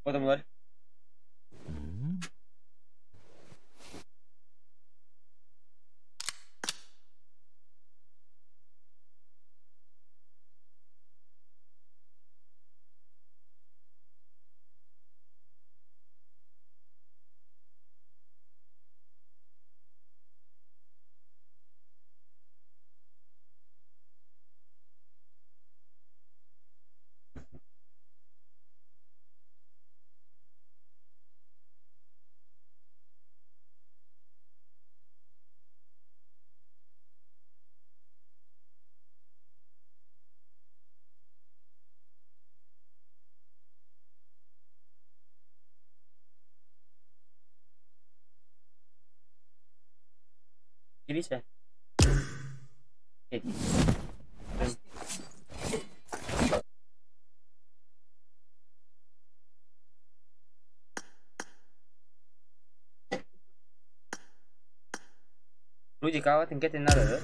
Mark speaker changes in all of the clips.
Speaker 1: Adamlar. Kilise. Рудик, а вот get another.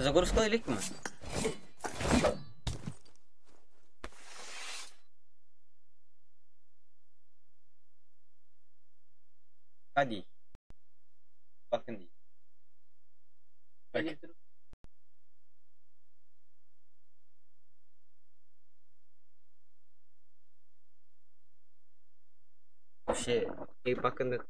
Speaker 1: Загрузка или кма? Hadi. Bakın değil.
Speaker 2: Bak.
Speaker 1: Вообще, и bakın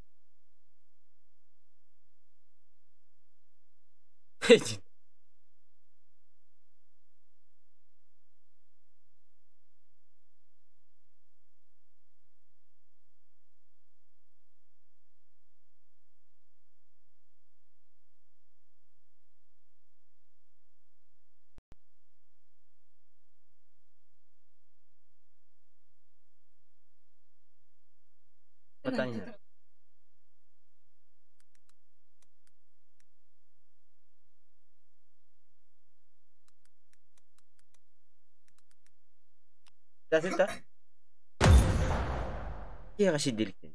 Speaker 1: Питання. Та та. كي غاش يدير لك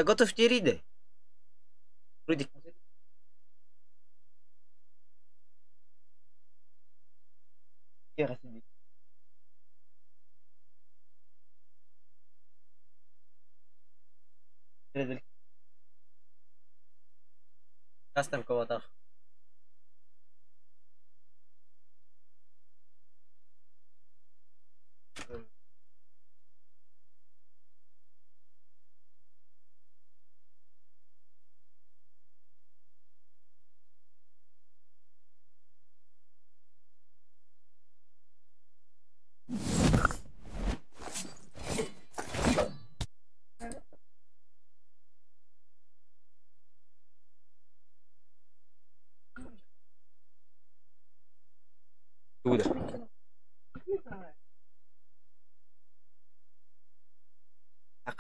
Speaker 1: Готов териде. Рудик. كي غاش يدير Custom кого-то. Туда.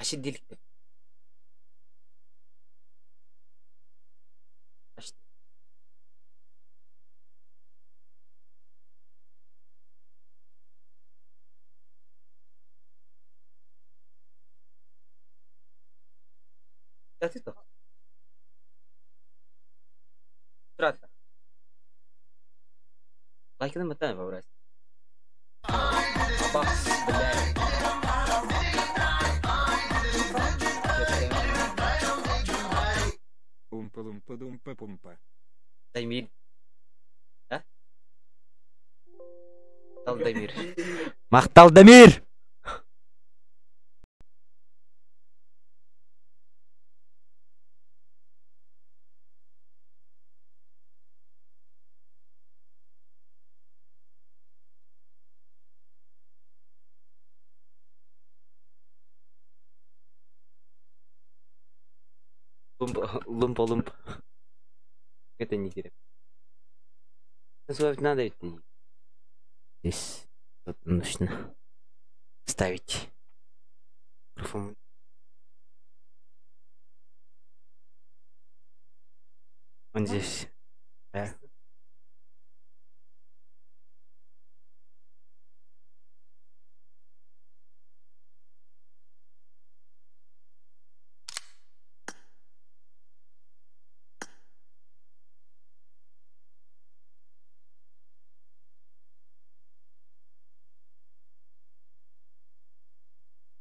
Speaker 1: Қаши делікті. Лайкны мытаем вобрать. Абас, блядь.
Speaker 2: Умпа-лумпа-думпа-пумпа.
Speaker 1: Дамир. А? Махтал Дамир. Махтал Дамир! Лумпа, лумпа, лумпа. Это не дерево. Называть надо это не. Здесь вот нужно. Ставить. Микрофон. Он здесь. Да.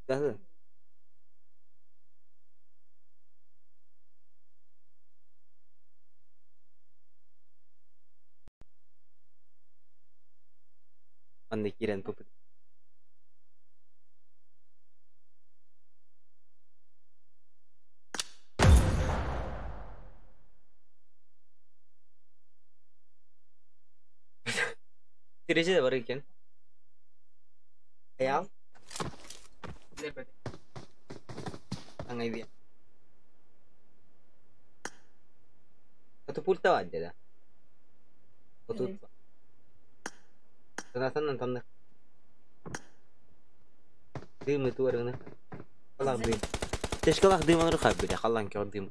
Speaker 1: Да. Манна киирэн попыт. Derece de var iken. Ayal. Angay Katapulta var dedi. Oturt. Sanatan tanık. Дымы туарыны. Халах дым. Тешкалах дым анрыха бля, халан кер дым.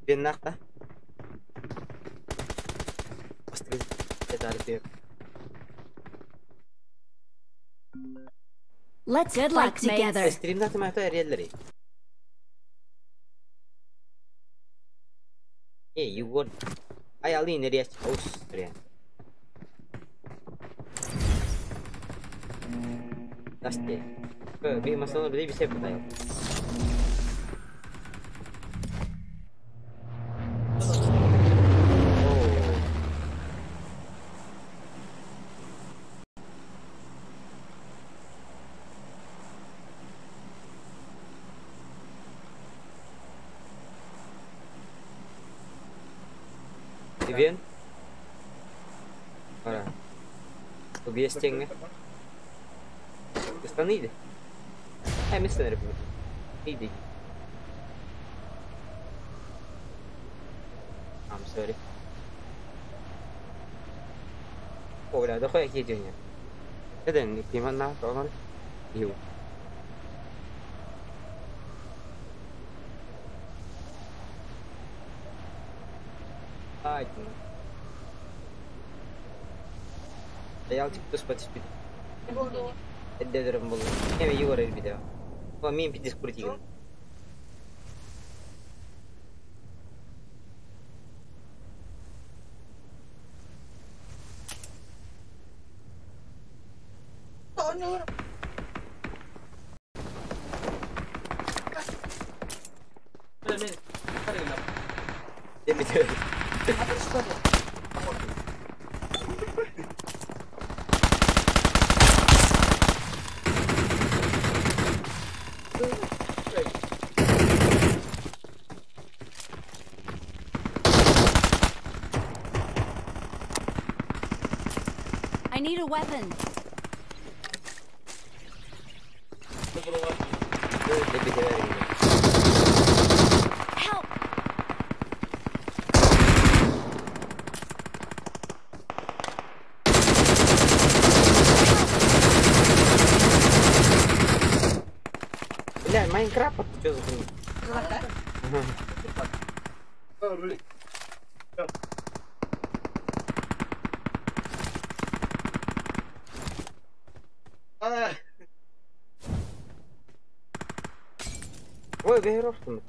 Speaker 1: Бен нахта.
Speaker 3: Let's Good luck together.
Speaker 1: Stream'de atma yerleri. Hey, you got. Ay alın nereye Austria. Dusty. Bir masanın bile bir şey yapıyor. Vivian? Ora. Tobias Cheng. Questa nide. Mi sta Nide. I'm sorry. Ora, dopo è chi giugno. Vedi, prima nato, no? Io. Ялчик туспат спит. Эддерим болду. Эми Егор элбиде. О, мен пиздец крутигин.
Speaker 3: I need a weapon. Help!
Speaker 1: Бля, Майнкрафт, что за хуйня? Ой, бейровками.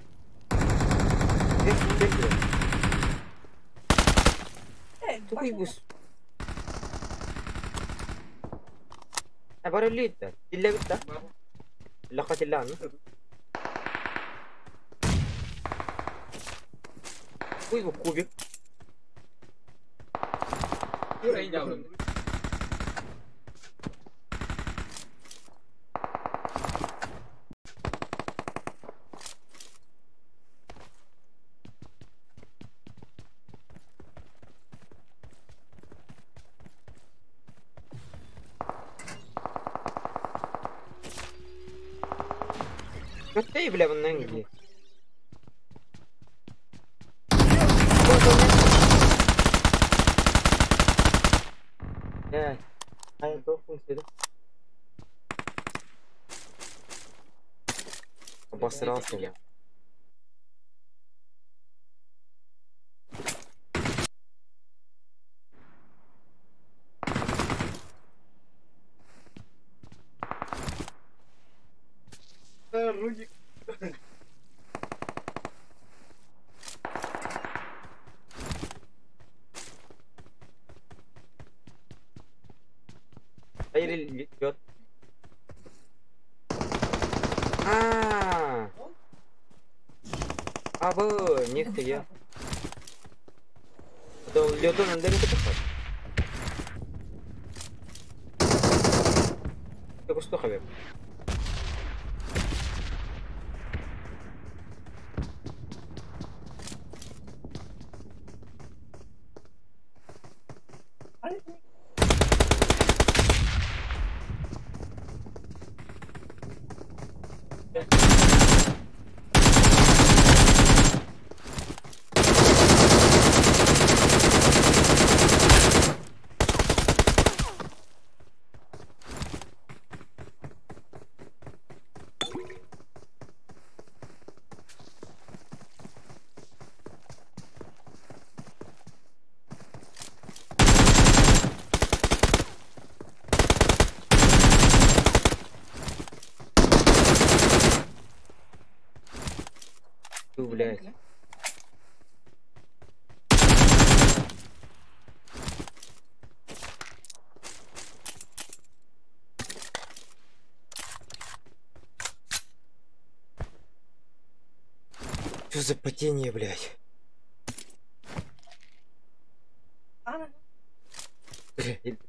Speaker 1: Тупой гус. عبارة اللي إلا بتا لقت الله Ой, кубик. Kötü bile bundan gidiyor. Э, хайа туох функцияда? Обосрался я.
Speaker 4: Руки.
Speaker 1: Или лед. А, а вы, нихуя. Это ледон андер это похож. Это что хавер? Блять. Что за падение, блядь? Блядь.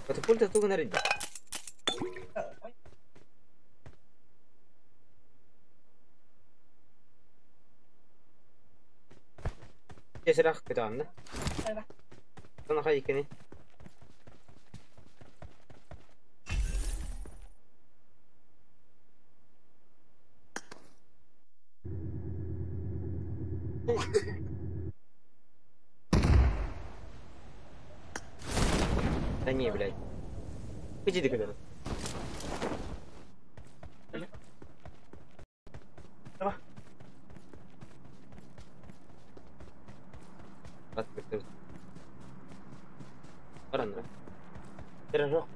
Speaker 1: Катапульта тугу нарыдь. Тесерах кытаанна. Сана хайкини. Да не, блядь. Иди ты куда.
Speaker 4: Давай.
Speaker 1: Хорошо.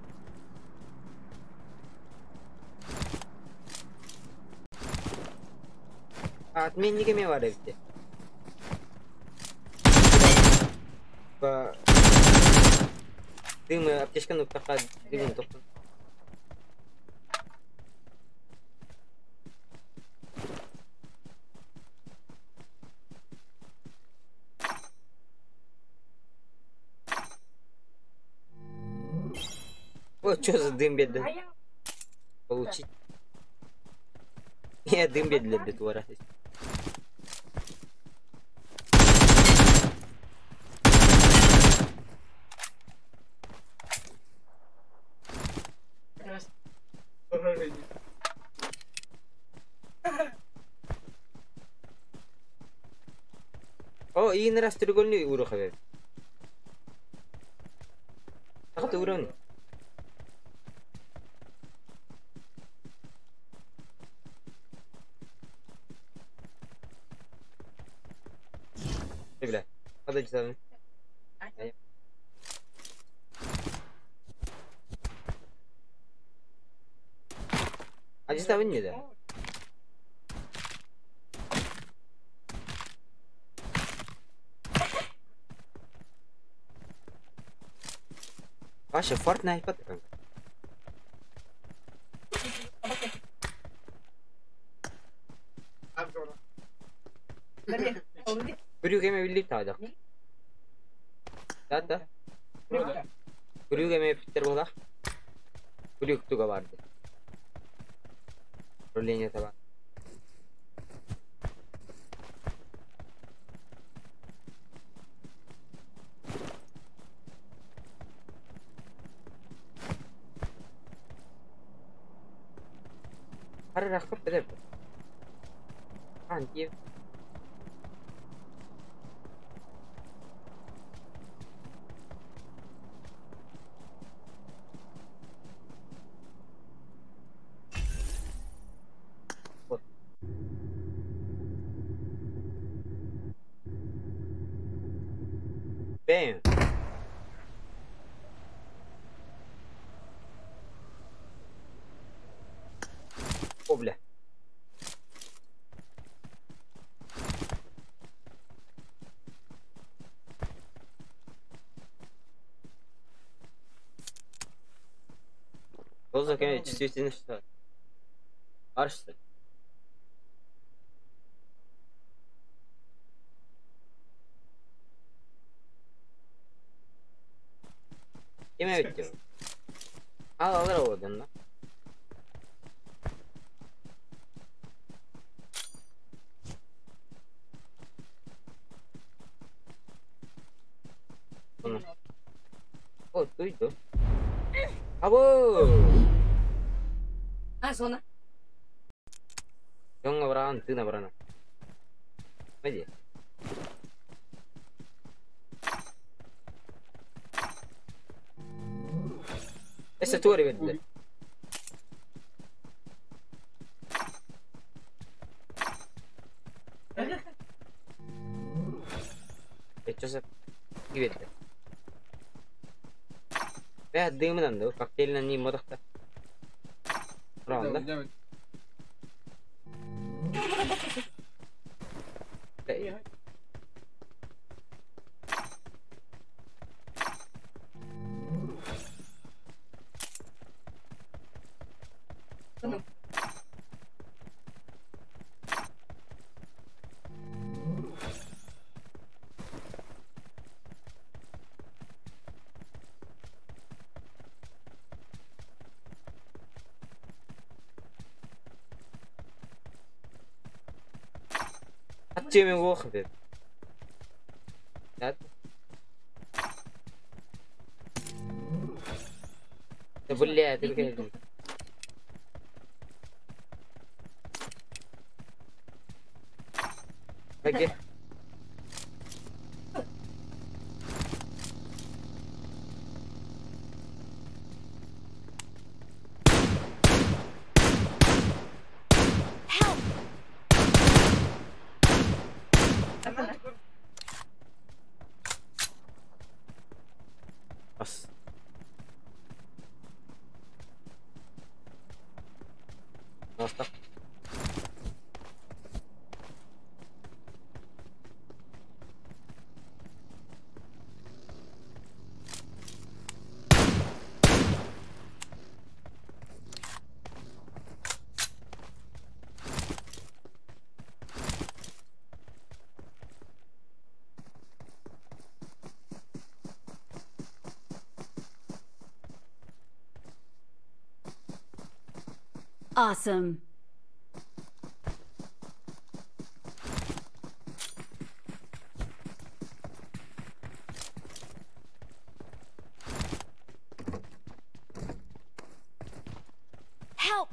Speaker 1: Отменниками варите. Дым, аптечка, ну пока дым только. Вот что за дым беда? Получить. Я дым бед для бетвора. О, и на раз треугольный урок. А ты урон. Бля, подожди, там. А здесь там не да. Ваша Fortnite патрон. Күрүгеме билли таадак. Да. Күрүгеме питер болах. Күрүк туга барды. Управление таба. Харахы бедер. Anti. Bam. О, бля. Воздух чувствительный, что Аршты. Ким эбит Ал алыр оҕодун да. Bunu. О, duydu. Abo!
Speaker 5: А, зона.
Speaker 1: Дьоҥҥо быраҕан тыына барана. Мадья. Өссө тугу эрэ биэрдилэр. Өччө биэрдэ. Бээ дымынан да, коктейлинэн нии мотохта. Правда? Атчы мен ох деп. Да бля, ты как Где?
Speaker 3: Help!
Speaker 1: Бас. Баста.
Speaker 3: Awesome. Help!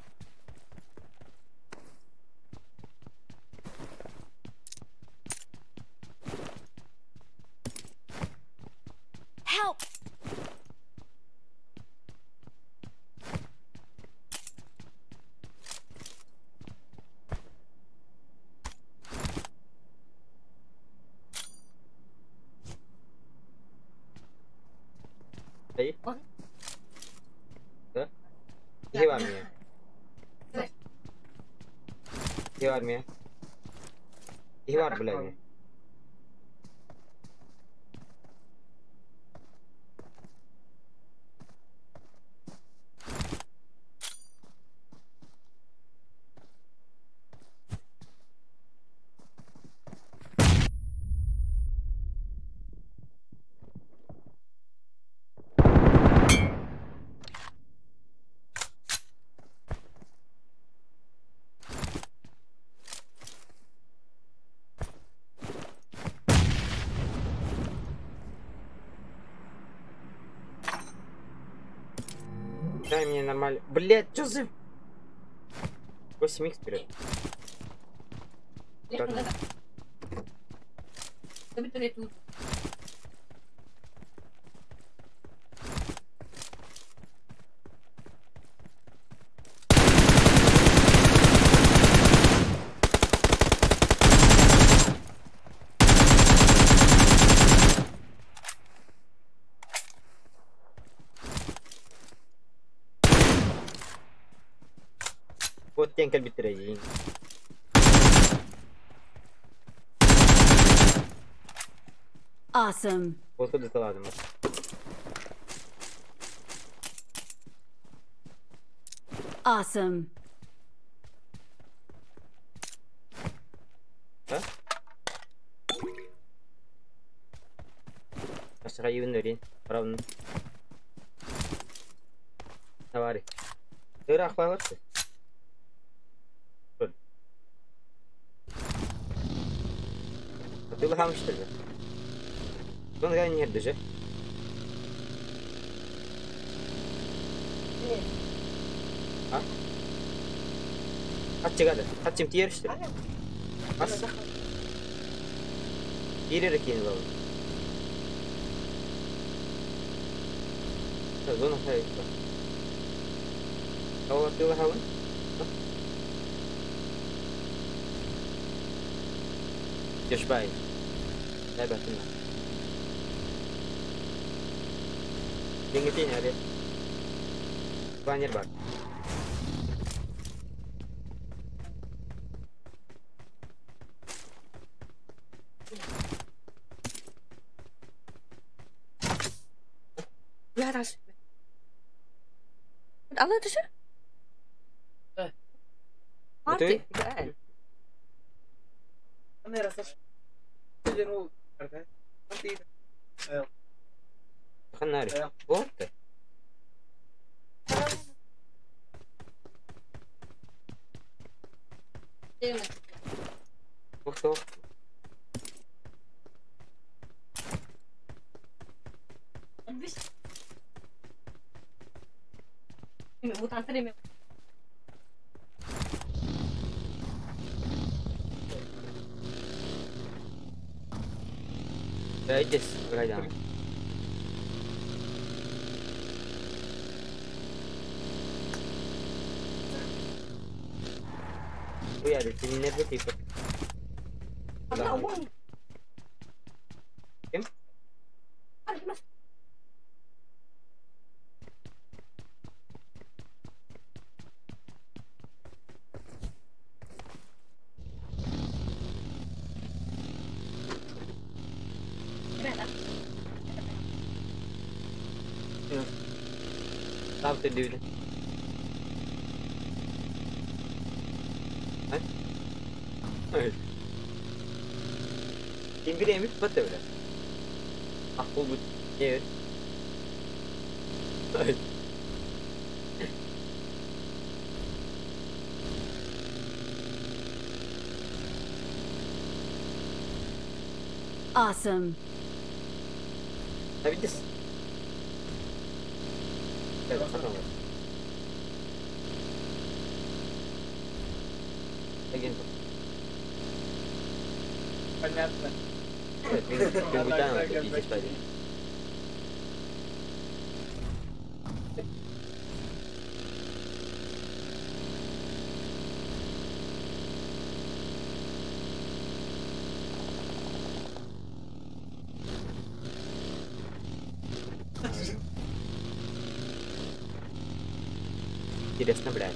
Speaker 3: Help!
Speaker 1: Эй. Да? Где в армии? Где в армии? Где в армии, блядь? Дай мне нормально. Блять, что за... 8 х вперед. Вот тен кальбитрей.
Speaker 3: Awesome.
Speaker 1: Вот куда-то ладно.
Speaker 3: Awesome.
Speaker 1: Да? Правда. Давай. Ты рахвалишься? Ты лохам, что ли? Он реально не даже. А? Хатчигада. Хатчим тиер, что ли? Ас. Тиер кинул. Зона хайта. Кого ты лохам? Дешбай. Дай батына. Dingin ada. Banyak bak.
Speaker 5: Ja, dat is. Met alle tussen?
Speaker 1: Betul? Ханнари. Вот. Ух ты. Дайте, гайдан. Уяли, ты не нервы типа. Кем? Там ты люди. Kim bir emir pat öyle. Ah bu bu. Evet. Evet.
Speaker 3: Awesome.
Speaker 1: Tabii ki. Evet, tamam. Again.
Speaker 4: Понятно.
Speaker 1: Ты пиздишь, парень. Интересно, блядь.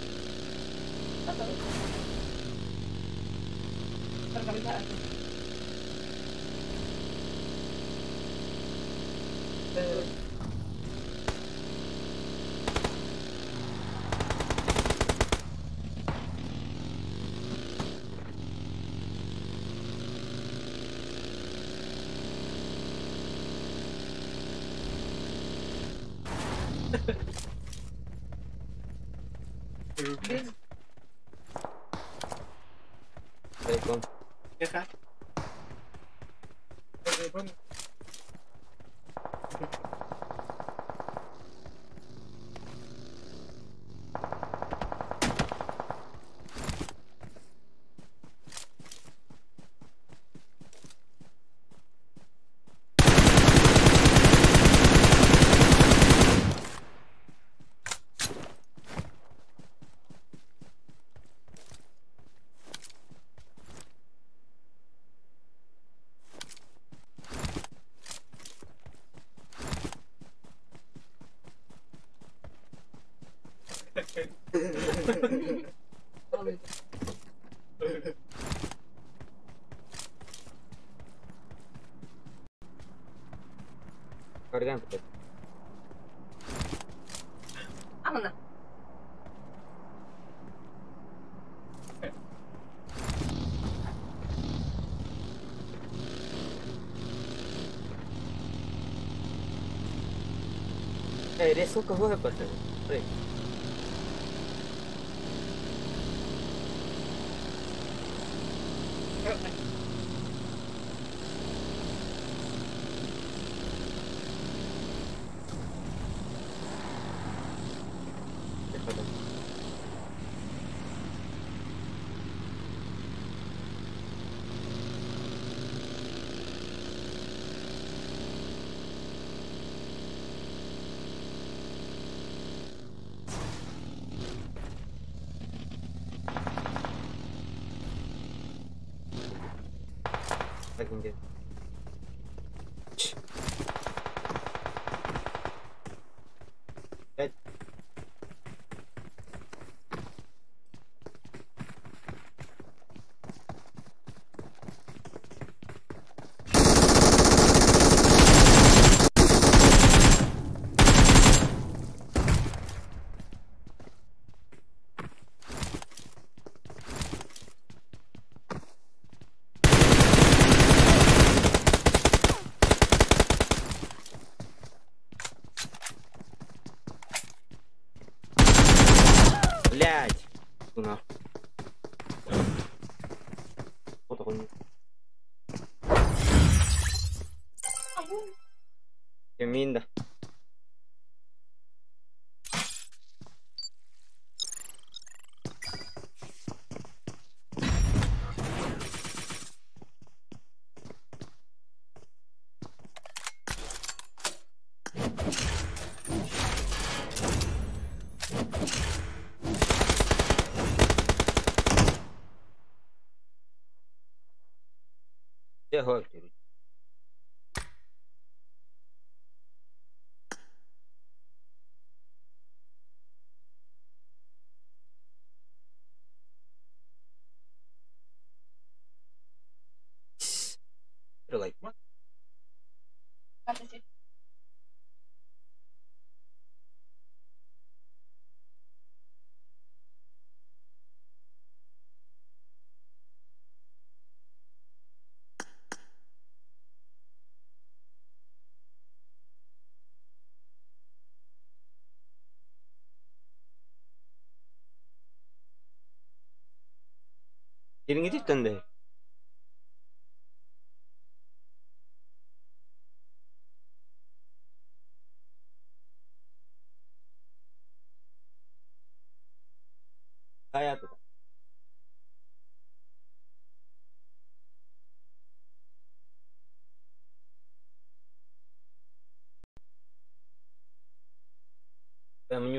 Speaker 1: Карган пытать.
Speaker 5: Амана.
Speaker 1: Рисунка выпадет. I can get. Dead. Блять! Ну нахуй. Вот он. Минда. Like what? 이런 게 있던데. 가야 돼. Прям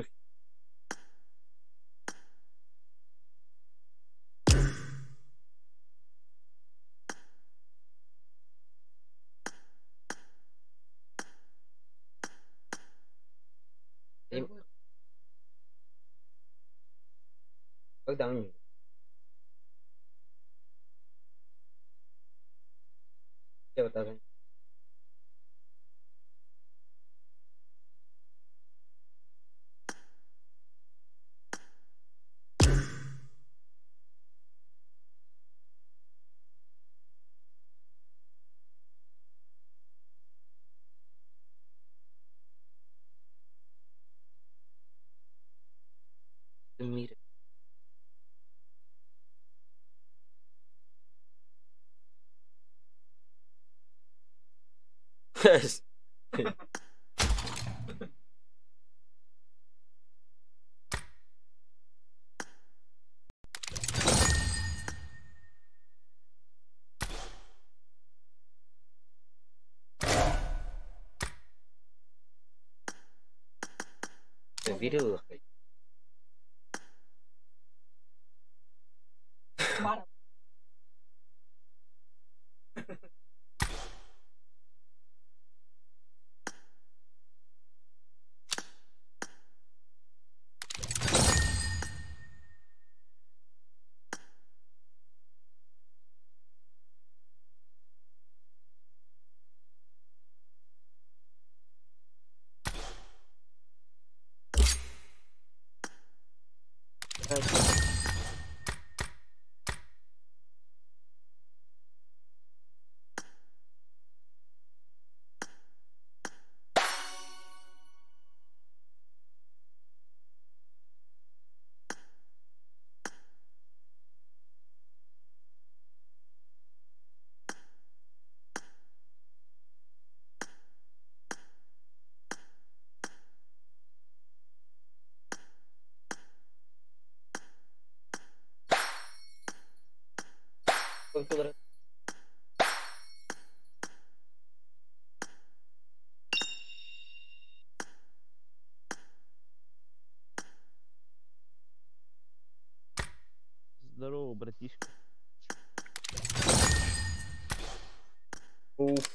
Speaker 1: Когда у них? Вот даже. Мир. Видел?
Speaker 6: Здорово, братишка.
Speaker 1: Уф.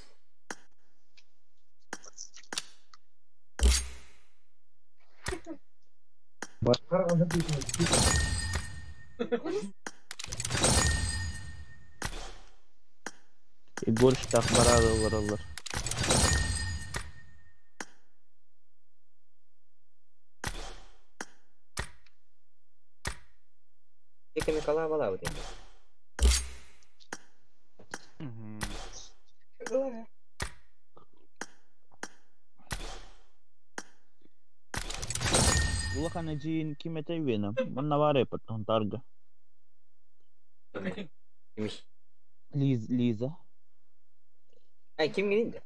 Speaker 6: Егор штах барар.
Speaker 1: Кеми кала бала вот.
Speaker 6: Улахан эдьиийин ким этэй үөнэ, манна баар эппит Һунтаарга.
Speaker 1: Кимий?
Speaker 6: Лиза.
Speaker 1: Ай ким гинин да?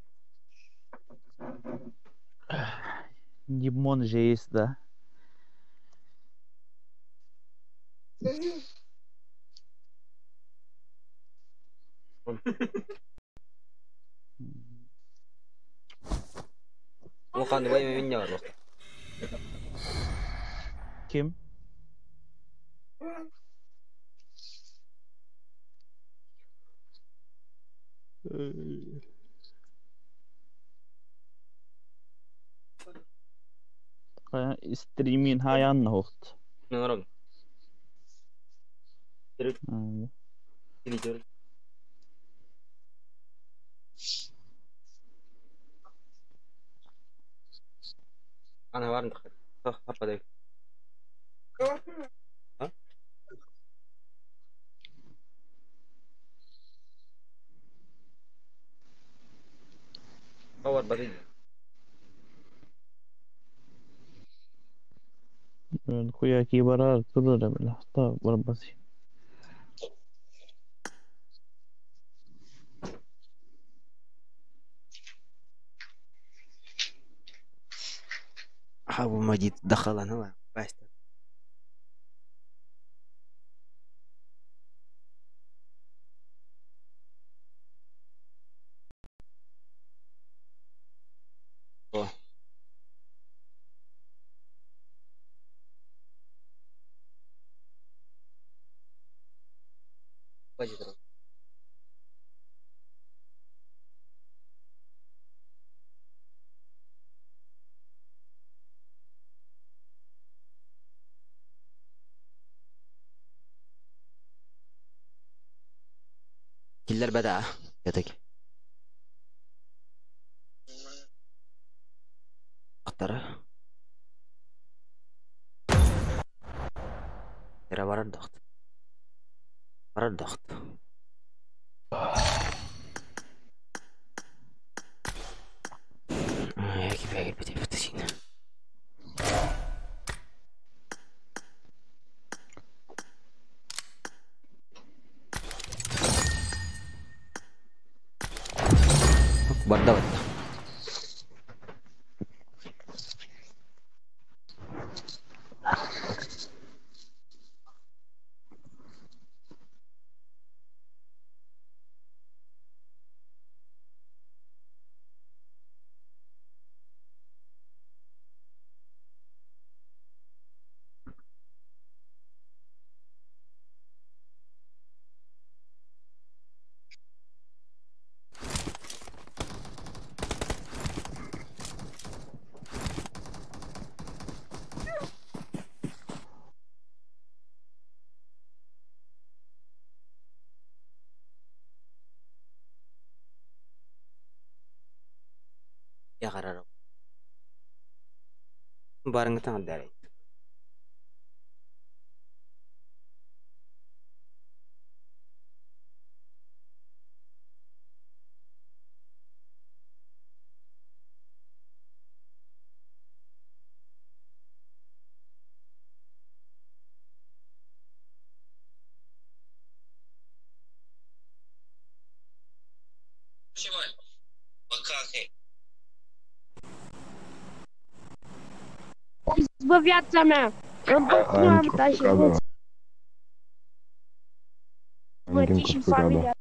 Speaker 6: Димон же есть, да.
Speaker 1: Улахан убай мен бар.
Speaker 6: Ким? Стримин хаянна хохт.
Speaker 1: Нором. Телевизор. أنا وارن دخل. هبا ها؟ صور بديل.
Speaker 6: خويا كي برا ترى بالحطاب بربسي.
Speaker 1: حاول ما جيت دخل أنا بس. Killer بدأ يدك أختار ترى ورا الضغط ورا الضغط كيف هيك بتفتشين بردا يا غرر بارنغتان داري
Speaker 7: Давайте ищем сами.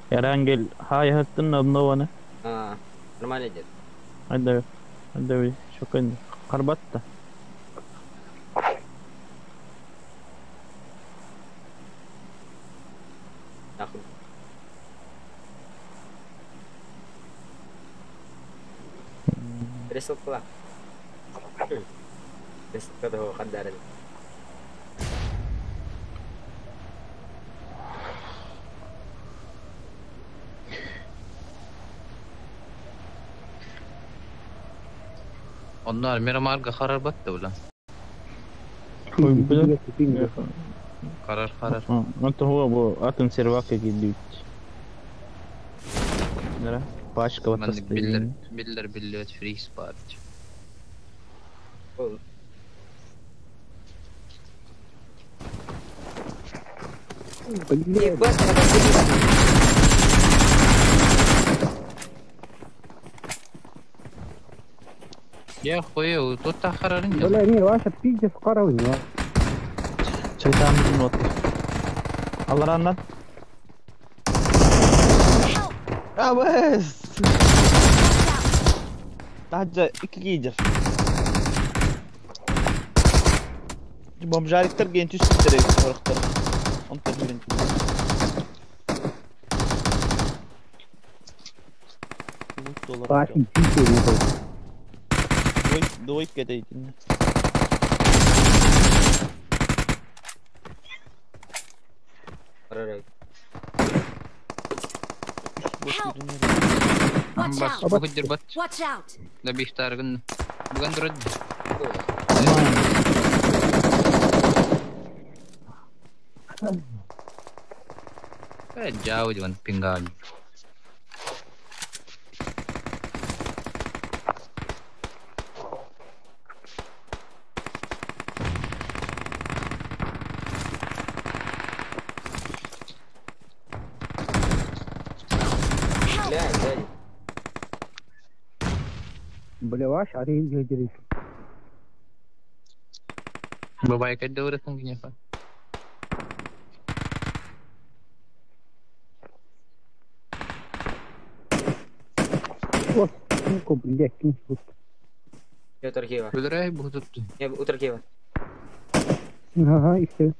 Speaker 6: Эрангел, هاي هتنا بنوانا.
Speaker 1: Нормально идет.
Speaker 6: هذا هذا شكرا قربت.
Speaker 1: Нахуй. Пересылкала. Пересылка хандарын.
Speaker 8: Onlar Miramarga karar battı ulan. Karar karar.
Speaker 6: انت هو ابو اتن سيرواكي جديد. نرى باشكا
Speaker 8: Mandık biller biller biller free spot. يا خويا وتتأخر انت.
Speaker 9: ولا يعني واحد بيجي في قروي.
Speaker 6: شيطان من وطن. الله رانا.
Speaker 10: بس تحت كيجر بومجاري ترجع تشتري ترى انت بنت Двойка дейдин.
Speaker 3: Watch out! Watch out!
Speaker 8: Lebih targın. Bukan durud. Jauh jangan pinggan.
Speaker 9: بلاش عليه يجري.
Speaker 8: بابا يكدور تنجني فا.
Speaker 1: Я Тархива. Я у Тархива.
Speaker 9: Ага, и все.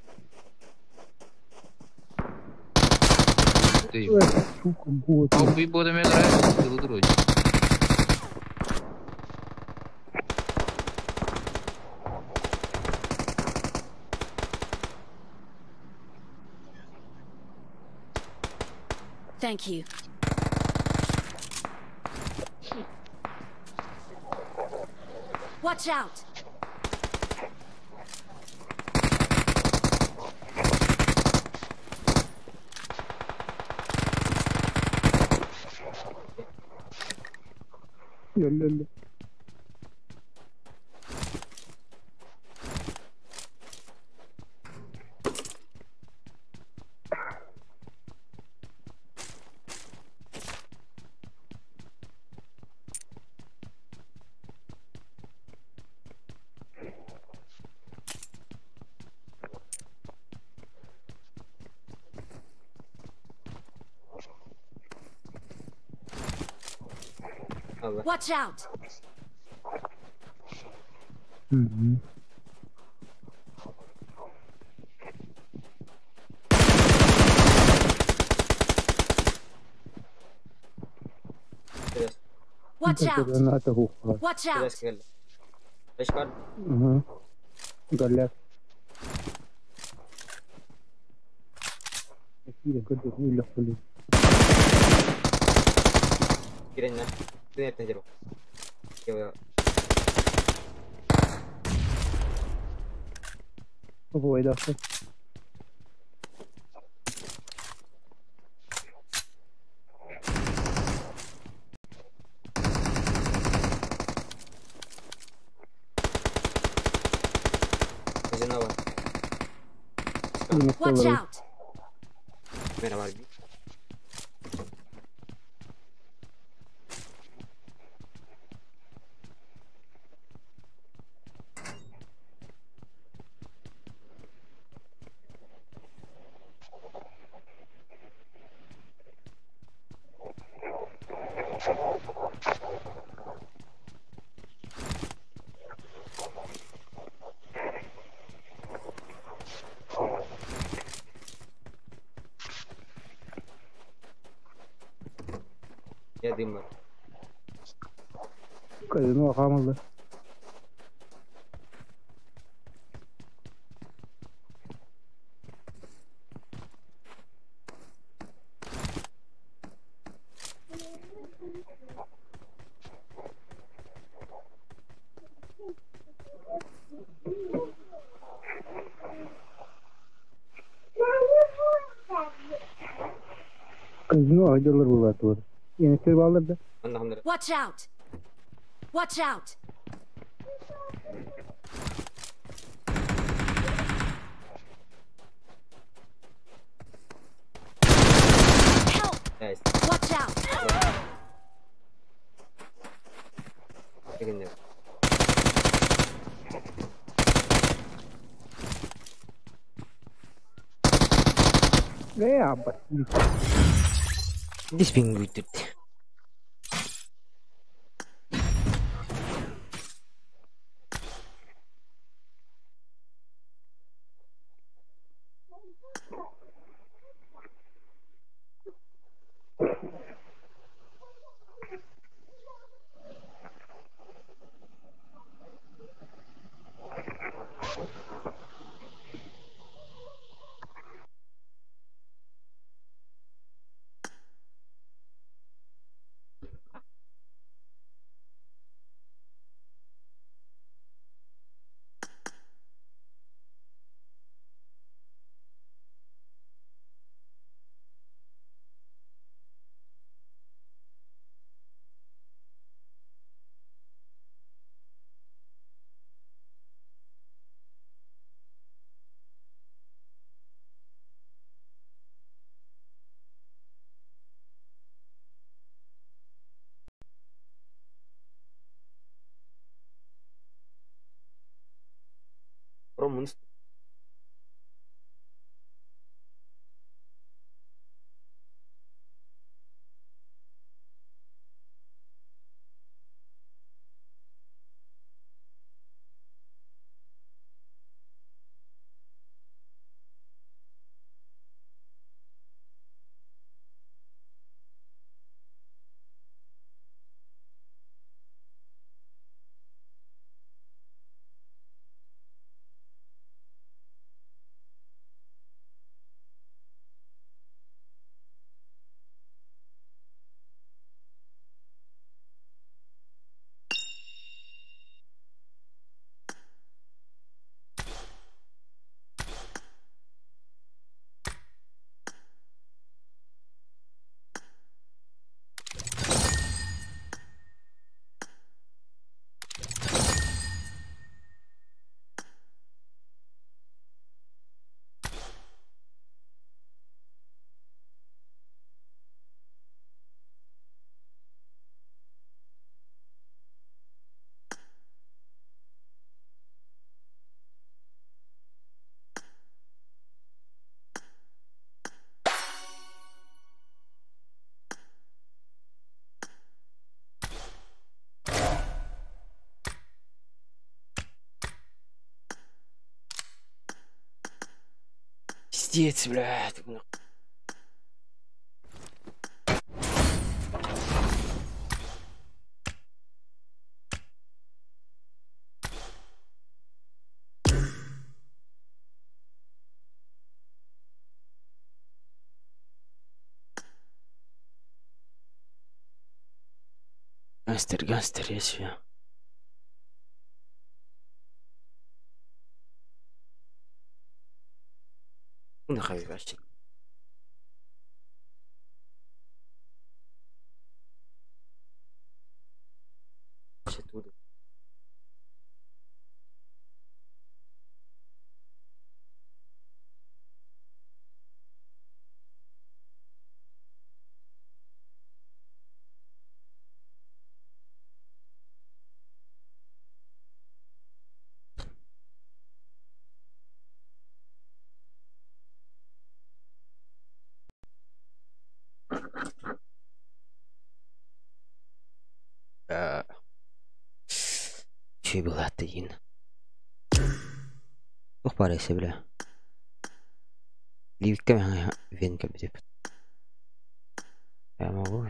Speaker 9: Сука, вот.
Speaker 3: Thank you. Watch out!
Speaker 9: لا لا.
Speaker 3: Watch out! Watch out! Watch out!
Speaker 1: ايش قال؟
Speaker 9: قال لك اكيد كنت تقول لك
Speaker 1: كده تجربة.
Speaker 9: هو إذا
Speaker 3: Watch out!
Speaker 1: Я дым бар.
Speaker 9: Казино хаамаллар. Казино сылдьаллар буолаатылар. Иэнэстэр бааллар да?
Speaker 1: Манна ханнара.
Speaker 3: Watch out! Watch out! Help!
Speaker 1: Nice.
Speaker 3: Watch out!
Speaker 1: Дегенде.
Speaker 9: Ээ, абба.
Speaker 1: This being good. Ром Пиздец, блядь. Гангстер, гангстер, я себя. Нахуй вообще. Оттуда. Чүй былааты Туох баар эсэ бля. Ливиккэ вен кэбитип. Я могу.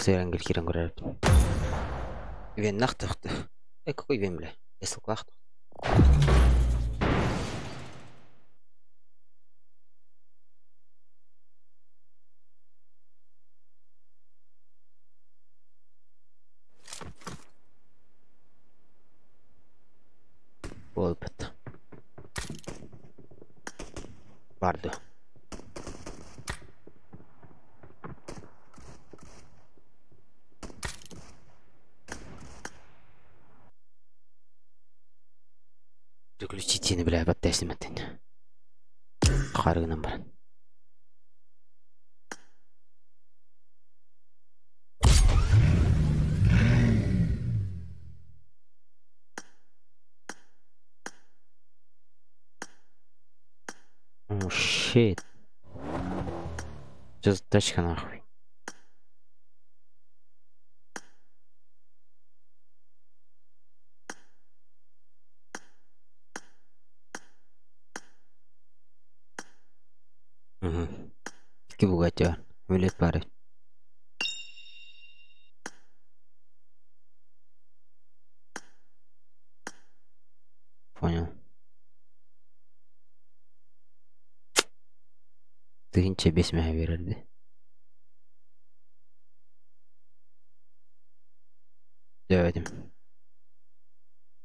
Speaker 1: Эрангел киирэн көрөрбүн. Ивеннах тахты. Э, какой ивен, бля? Эсылкалаах. Буолбут. Барды. Переключите, бля, баттайсыматтын. Харыгынан баран. Oh shit. Что за тачка нахуй? Угу. Икки Бугатти бар. Мүлет бар. Понял. Тыһынча бес мэһэ биэрэрди. Дөөтүм.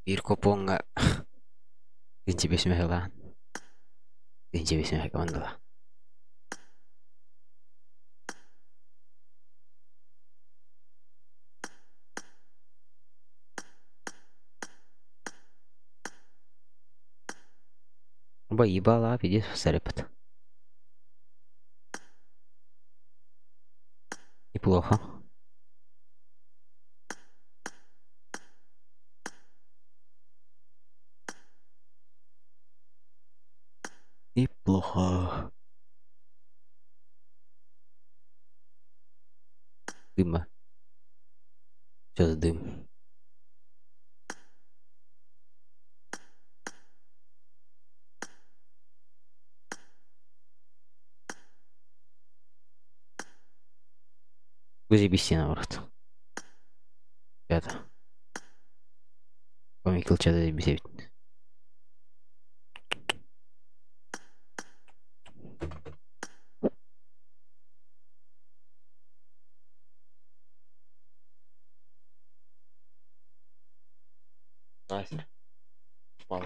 Speaker 1: Биир купоҥҥа тыһынча бес мэһэ ылаан. Тыһынча бес мэһэ командала. Оба ебала, пиздец, сарепет. Неплохо. Неплохо. Дыма. Что за дым? Вызови наоборот. Ребята. Помикл чата заебись.
Speaker 4: Nice. Пал.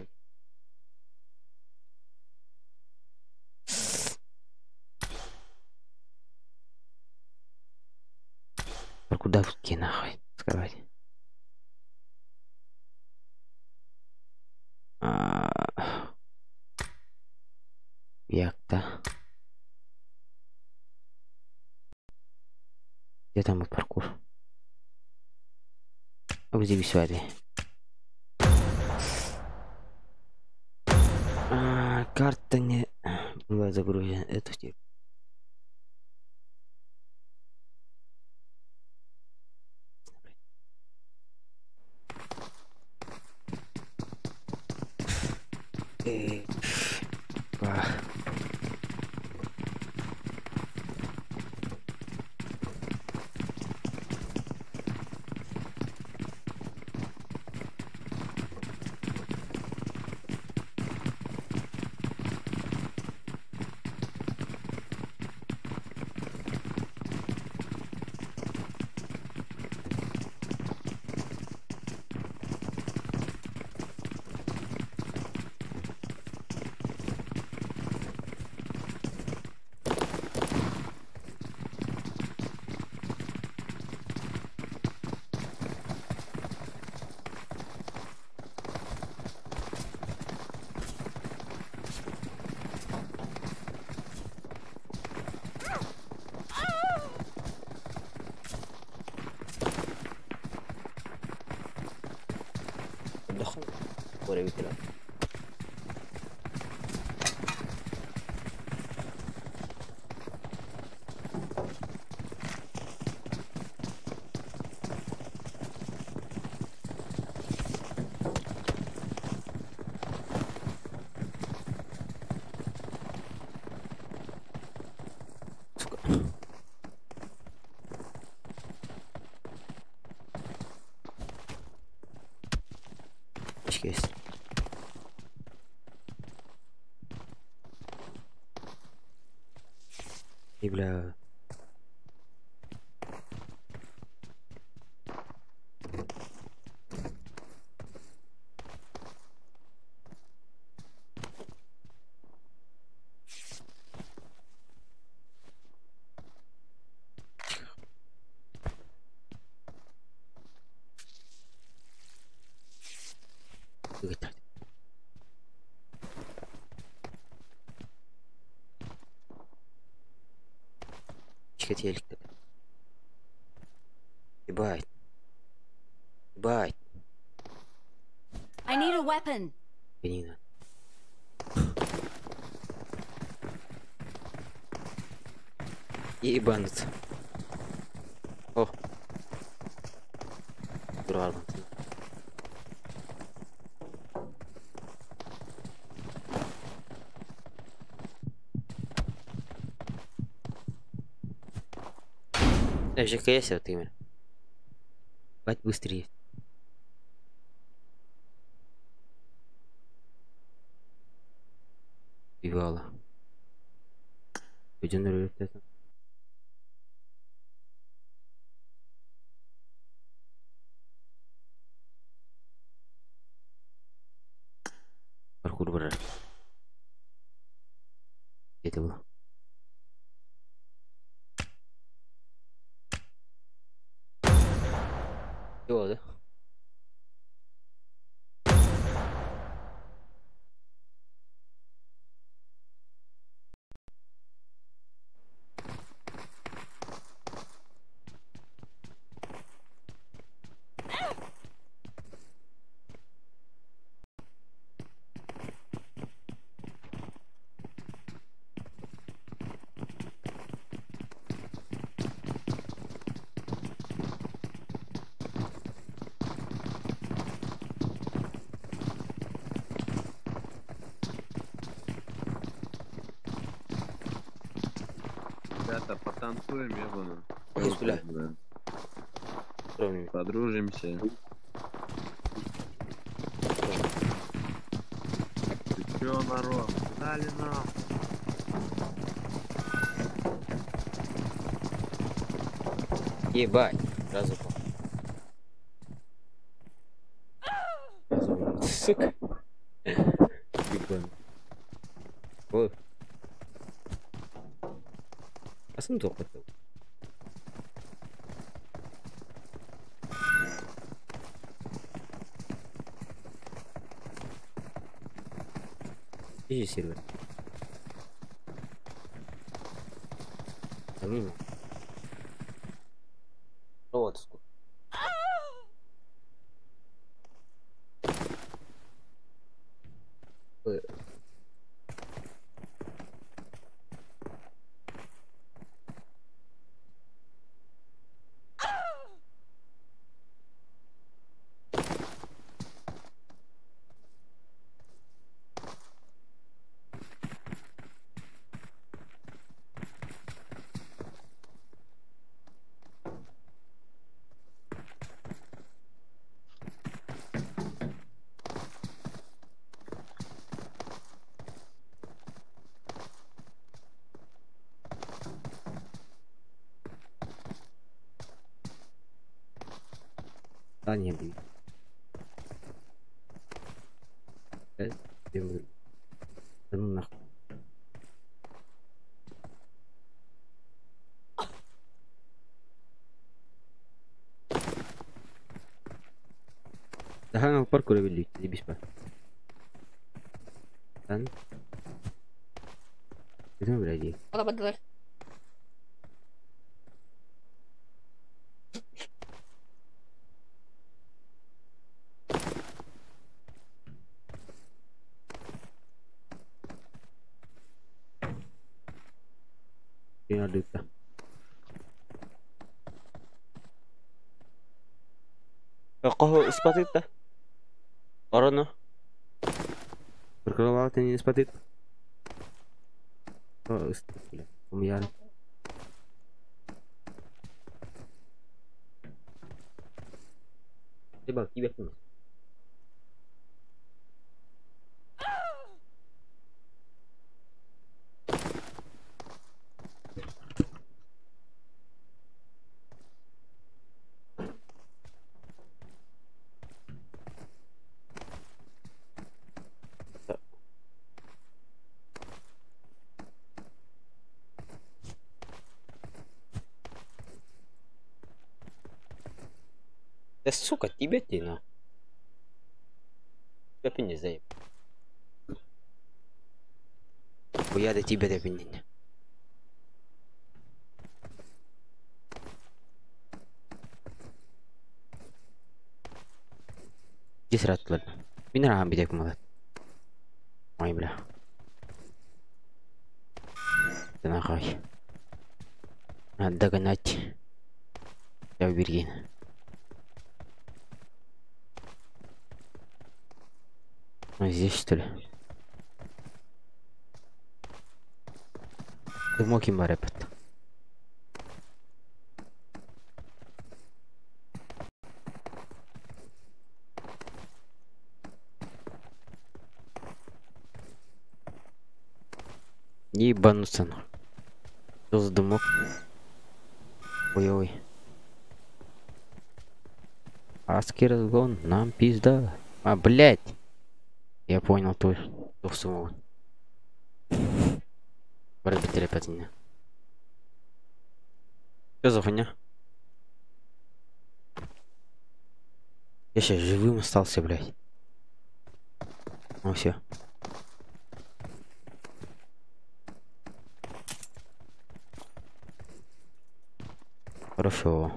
Speaker 1: Куда в нахуй сказать? Якта. Где там был паркур? А где висвали? Карта не была загружена. Это типа. Esquece. И бля. Телек-то. Ебать. Ебать.
Speaker 3: I need a weapon.
Speaker 1: Пенина. Ебануться. О. Дура. ЖКС вот именно. Бать быстрее. Бивала. Пойдем. Паркур барар. Это было. Да?
Speaker 7: Ребята, потанцуем, ебану.
Speaker 1: Ой, бля.
Speaker 7: Подружимся. Ты чё, народ? Дали нам.
Speaker 1: Ебать. Сразу упал. Сразу, сука. Ебаный. Ой. А сундук хотел. Иди сервер. Там мимо. Вот сколько. Да не бей. Да ну нахуй. Да, паркур вели, заебись па. Дан. Это блядь.
Speaker 5: Ола бардылар.
Speaker 1: Леонардо. Кого спатит-то? Ороно. Прокрывал ты не спатит. О, бля, умьяр. Coba, kibet. Да сука, тебе ты на. Я не заеб. Хуя до тебя да пинне. Десратлар. Мин рахам бидек молот. Ой, бля. Да нахуй. Надо догнать. Я уберген. А здесь что ли? Дымок им репет. Ебануться нахуй. Что за дымок? Ой-ой. Адский разгон, нам пизда. А, блядь. Я понял, то самого. Что за хуйня? Я сейчас живым остался, блядь. Ну все. Хорошо.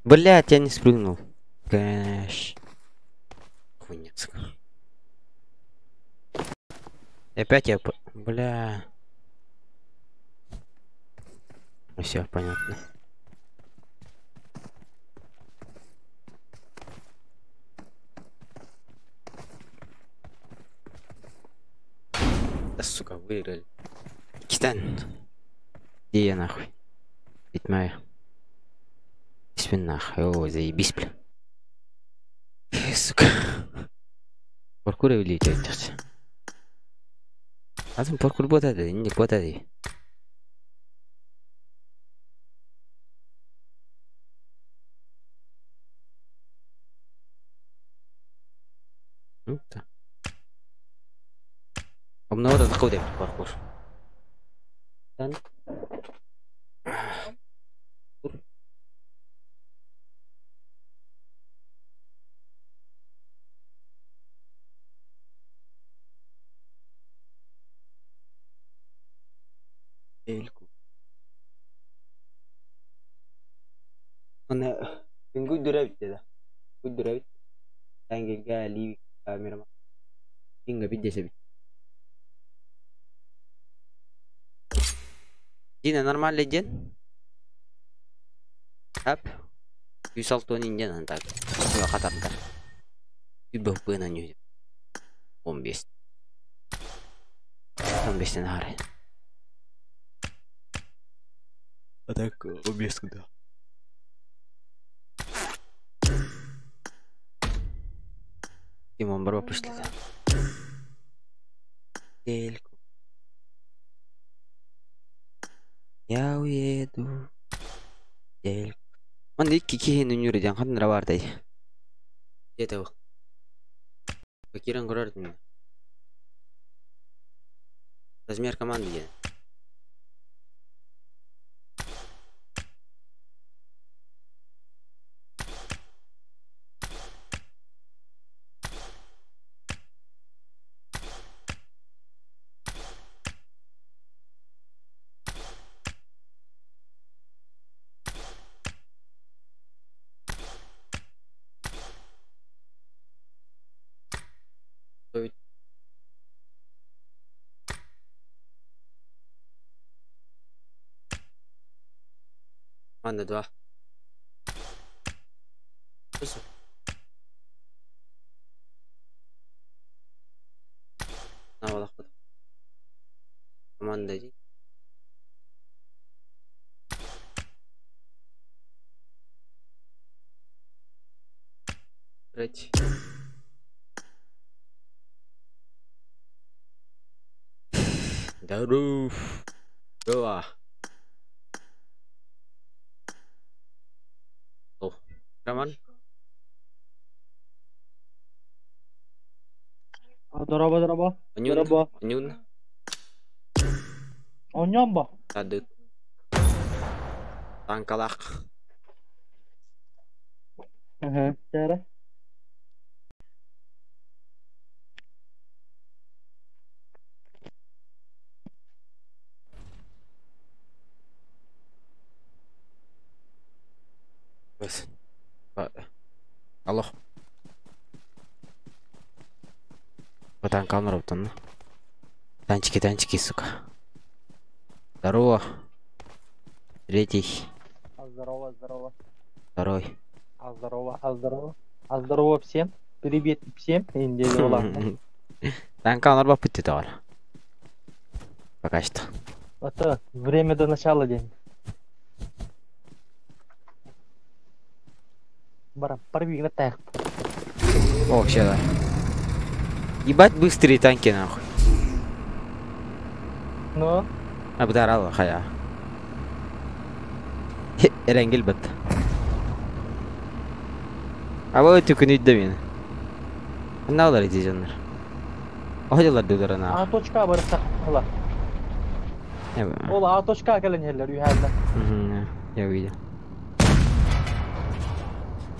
Speaker 1: Блять, я не спрыгнул. Кэш. Хуйня. Опять я... Бля. Ну все, понятно. Да сука, выиграли. Китан. Где я нахуй? Ведь моя. Нахуй, о, заебись, бля. Сука. Паркур вылететь. А там паркур будет, не хватает. Ну-то. Обновил этот код паркур. Она да. Дина нормальный день? Ап. 106 инден так. Хатардар. Үбөппына нью. 15. 15 нары.
Speaker 4: А так 15 куда?
Speaker 1: Димон бро пошли. Дельку. Я уеду. Дельку. Он икки нүнүрден ханнара баардай. Где-то ол. Кирен көрөрдүм. Размер команды где? Команда 2. Команда 1. Третий. Здоров. Два.
Speaker 11: Дороба, дороба.
Speaker 1: Нюн.
Speaker 11: Дороба.
Speaker 1: Нюн.
Speaker 11: Оньомбо.
Speaker 1: Тады. Танкалах.
Speaker 11: Ага, тара.
Speaker 1: Бس. Алло. Танка ну. Танчики, танчики, сука. Здорово. Третий.
Speaker 11: Здорово, здорово.
Speaker 1: Второй.
Speaker 11: Здорово, здорово. Здорово всем. Привет всем.
Speaker 1: Танка норма пути товар. Пока что.
Speaker 11: Это время до начала день. Бара, порви на тех.
Speaker 1: О, вообще да. Ебать быстрые танки нахуй.
Speaker 11: Ну?
Speaker 1: Абдарал хая. Эренгел бит. А вот түкүн үйдө мен. Мына алар дижаннар. Охожалар дулар
Speaker 11: А
Speaker 1: на.
Speaker 11: точка барыста ла. Ол А точка кэлэн хеллер үйәллер.
Speaker 1: Я увидел.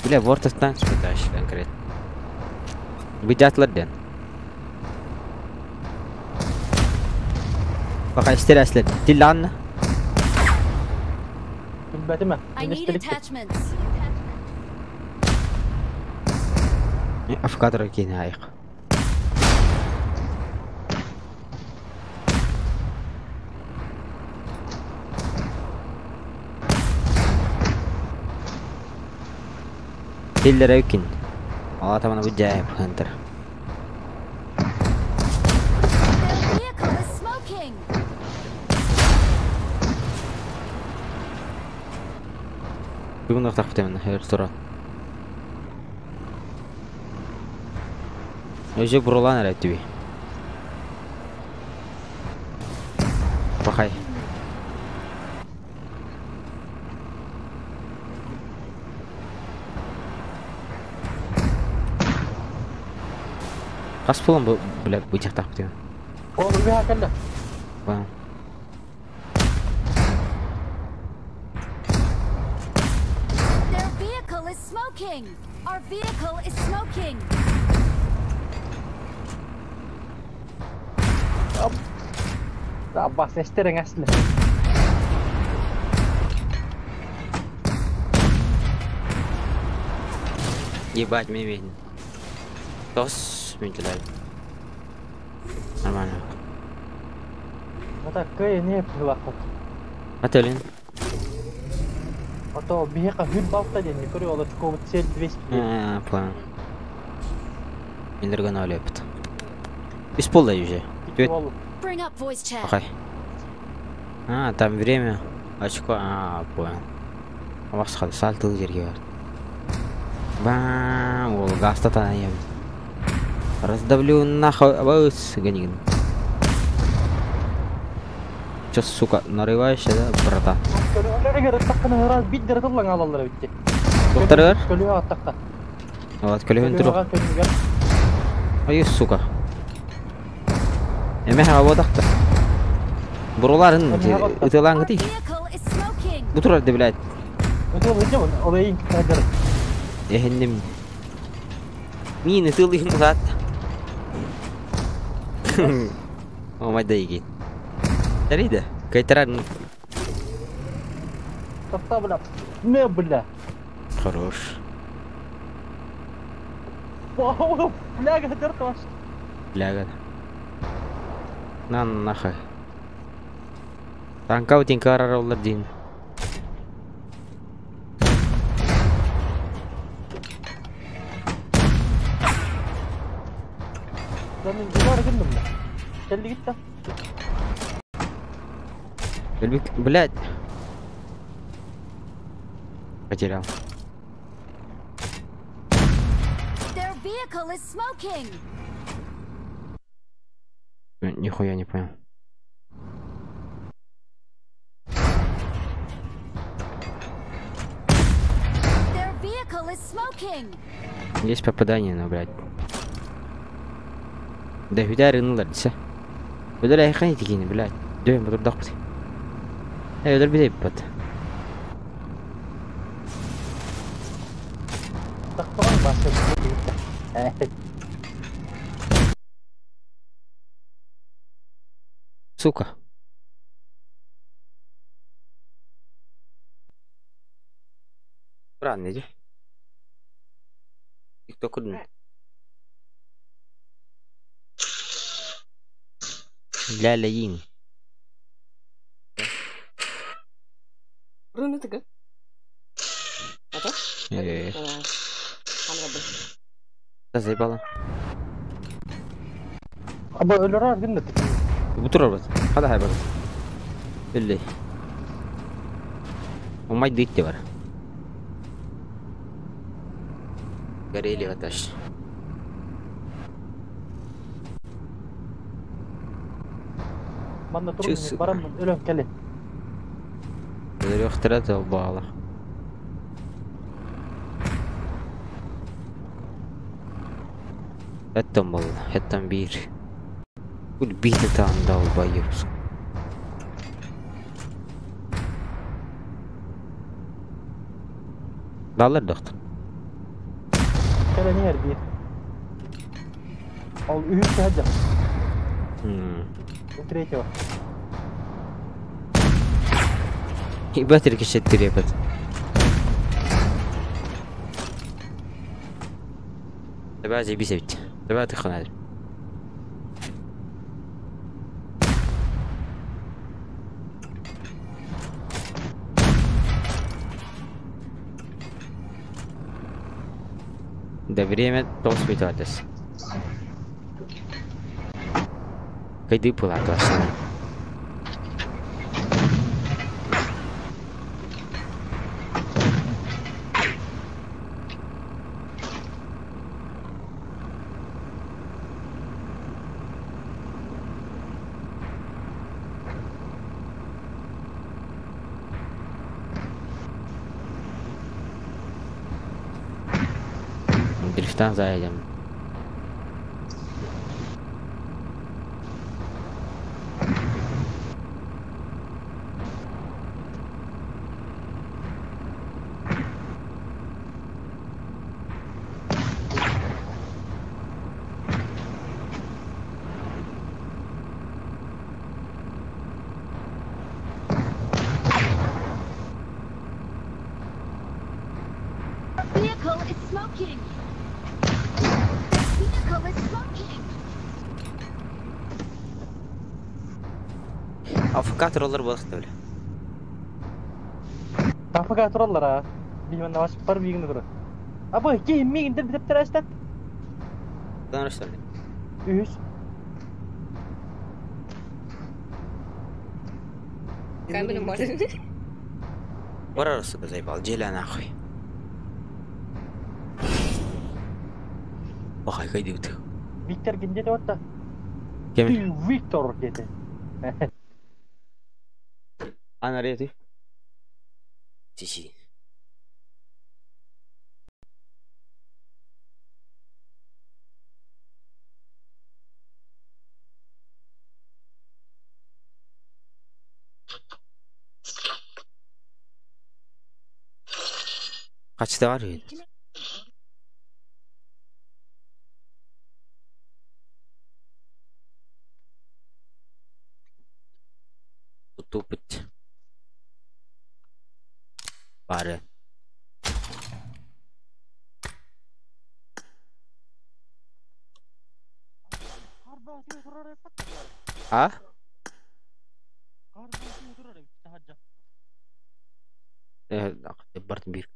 Speaker 1: Бля, World of Tanks пытаешь конкретно. Быдятлар ден. Пока истеряслер. Тилланна.
Speaker 11: Билбэтим.
Speaker 3: I need attachments.
Speaker 1: Афкатор кейин айык. Тиллер өкин. Ала тамана бу жайып хантер.
Speaker 3: Their vehicle is smoking.
Speaker 1: Бүгүн ортақ бітемін, хер тура. Өзі бұрылан әрі түбі. Бақай. Қас болам бұл, бля, бұл жақтақ бітемін.
Speaker 11: Ол үйә кэлле.
Speaker 1: Понял.
Speaker 3: Their vehicle is smoking. Our vehicle is smoking.
Speaker 11: Abbas эстерең әсле.
Speaker 1: Ебать, мен. Тос, мен келеді. Нормально.
Speaker 11: Ата кый не пилахот.
Speaker 1: Ателин.
Speaker 11: Ато биһиэхэ хүр балта диэн көрү ол очкову цель 200.
Speaker 1: А, понял. Мендерген ойлойбут. Үс болду уже. Түөт.
Speaker 3: Bring up voice chat.
Speaker 1: Окей. А, там время. Очко. А, понял. Басқа сал тыл жерге бар. Бам, ол гаста танаем. Раздавлю нахуй, абыз, гонигин. Чё, сука, нарываешься, да, братан? Доктор? Вот, көлөһүн туру. Ой, сука. Эме хаводакта. Буруларын ытылаң гыти. Бу турар да, блядь. Эхеннем. Мин ытылыйм зат. О, май да. Тарида. Кайтаран.
Speaker 11: Тоқта, бля. Не, бля.
Speaker 1: Хорош.
Speaker 11: Вау, бляга, дертош.
Speaker 1: Бляга. На нахуй. Танка утин карар олар дин. Блядь. Потерял.
Speaker 3: Their vehicle is smoking.
Speaker 1: Нихуя не понял.
Speaker 3: Their vehicle is smoking.
Speaker 1: Есть попадание, но, блядь. Да хүдээр ынылар десе. Өлөр айхан итикини, блядь. Дөйм бұдырдақ бит. Өлөр бит бит.
Speaker 11: Тақтаған басы.
Speaker 1: Сука. Правильно, иди. Тикток кудun. Ля-ля-ин.
Speaker 5: Рунутыгы. Ата?
Speaker 1: Да заебала.
Speaker 11: Аба өлөр гынды.
Speaker 1: Бутур бар. Хада хай бар. Үлли. Умай дитте бар. Горели ваташ.
Speaker 11: Манна туруп барам өлөм келе.
Speaker 1: Өлөр долбала. Эттен бол, эттен бир. Бул бир таан долбайып. Далар доктор.
Speaker 11: Келе не бир. Ол үһүс хаджа. У третьего.
Speaker 1: Ебать рикошет трепет. Давай заебись ведь. Давай ты ханарь. Да время толспитатес. Кайды пылатас. Дрифтан заедем.
Speaker 3: Vehicle is smoking. Vehicle is smoking.
Speaker 1: Афкатор олар балықты біле.
Speaker 11: Афкатор тураллар а. Билмен ашып бар бигин тур. Аба ки мигин деп деп аштат.
Speaker 1: Танышты.
Speaker 11: Үс.
Speaker 5: Камера может.
Speaker 1: Барар сука заебал, желя нахуй. Бахай кайды бит.
Speaker 11: Виктор кимде деп атта?
Speaker 1: Кем?
Speaker 11: Виктор деди.
Speaker 1: Ана рети. Тиши. Kaçta var ya? Тупить. Пары. А? Барт бир.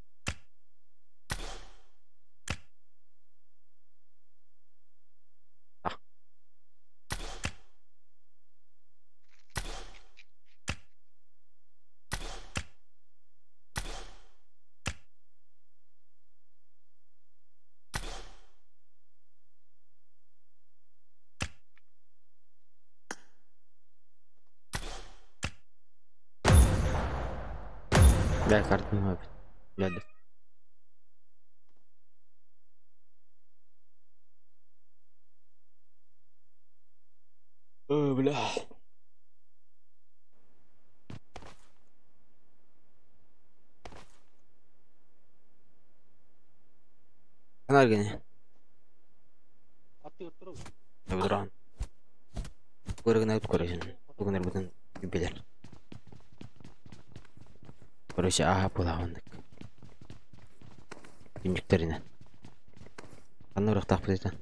Speaker 1: Бля, карту не Бля, да.
Speaker 4: Ой, бля.
Speaker 1: Канаргини.
Speaker 11: Аттыгар турабын.
Speaker 1: Эбдран. Көргөн өт көрөсүн. Бүгүн эрбитин билер. Короче, аха буолаҕыннык. Түннүктэринэн. Ханна урахтаахпыт этэ?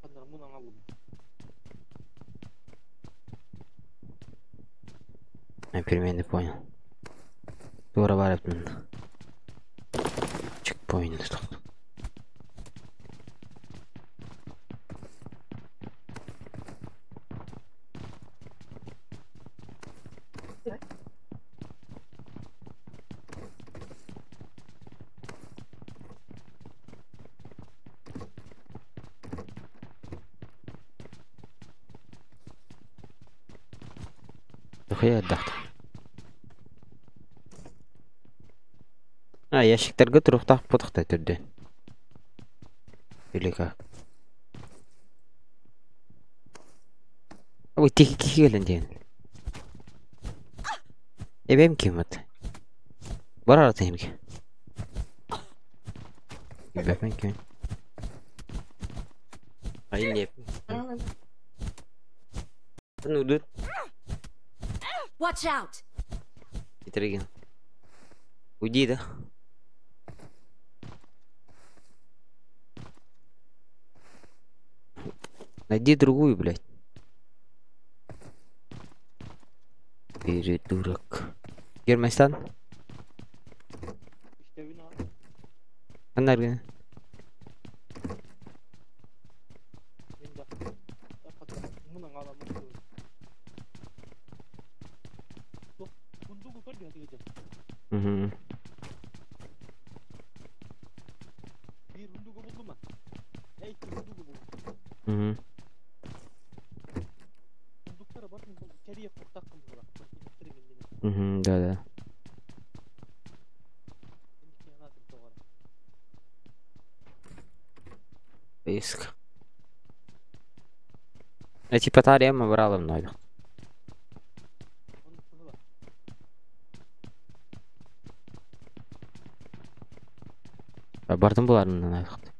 Speaker 11: Ханна мун аҥаллым.
Speaker 1: Я примерно понял. Туора баар эбит Чекпоинт. Дохуя отдохну. А, ящиктарга туруохтаах буотахта төрдүөн. Или как? Ой, тихи кихи кэлэн диэн. Эбэм ким вот? Барар тиһимки. Эбэм ким? Ай не. Ну, дур.
Speaker 3: Watch out!
Speaker 1: Итригин. Уйди, да? Найди другую, блядь. Передурок. Германистан?
Speaker 11: Истэбин аа.
Speaker 1: Ханна эргин?
Speaker 11: Мин да. Мун аҥаламмын турабын. Туох кундугу көр диэн тигитэ.
Speaker 1: Угу.
Speaker 11: Биир хундугу буллум а. Эй, икки хундугу буллум.
Speaker 1: Угу.
Speaker 11: Хундуктара бар кэрийэ куртаххын буолар. Миннинэ.
Speaker 1: Угу, да-да.
Speaker 11: Инники анаатым тоҕо.
Speaker 1: Риск. Я типа тарема брала много.
Speaker 11: Оннук быһыла.
Speaker 1: Бардым буларын аяқта.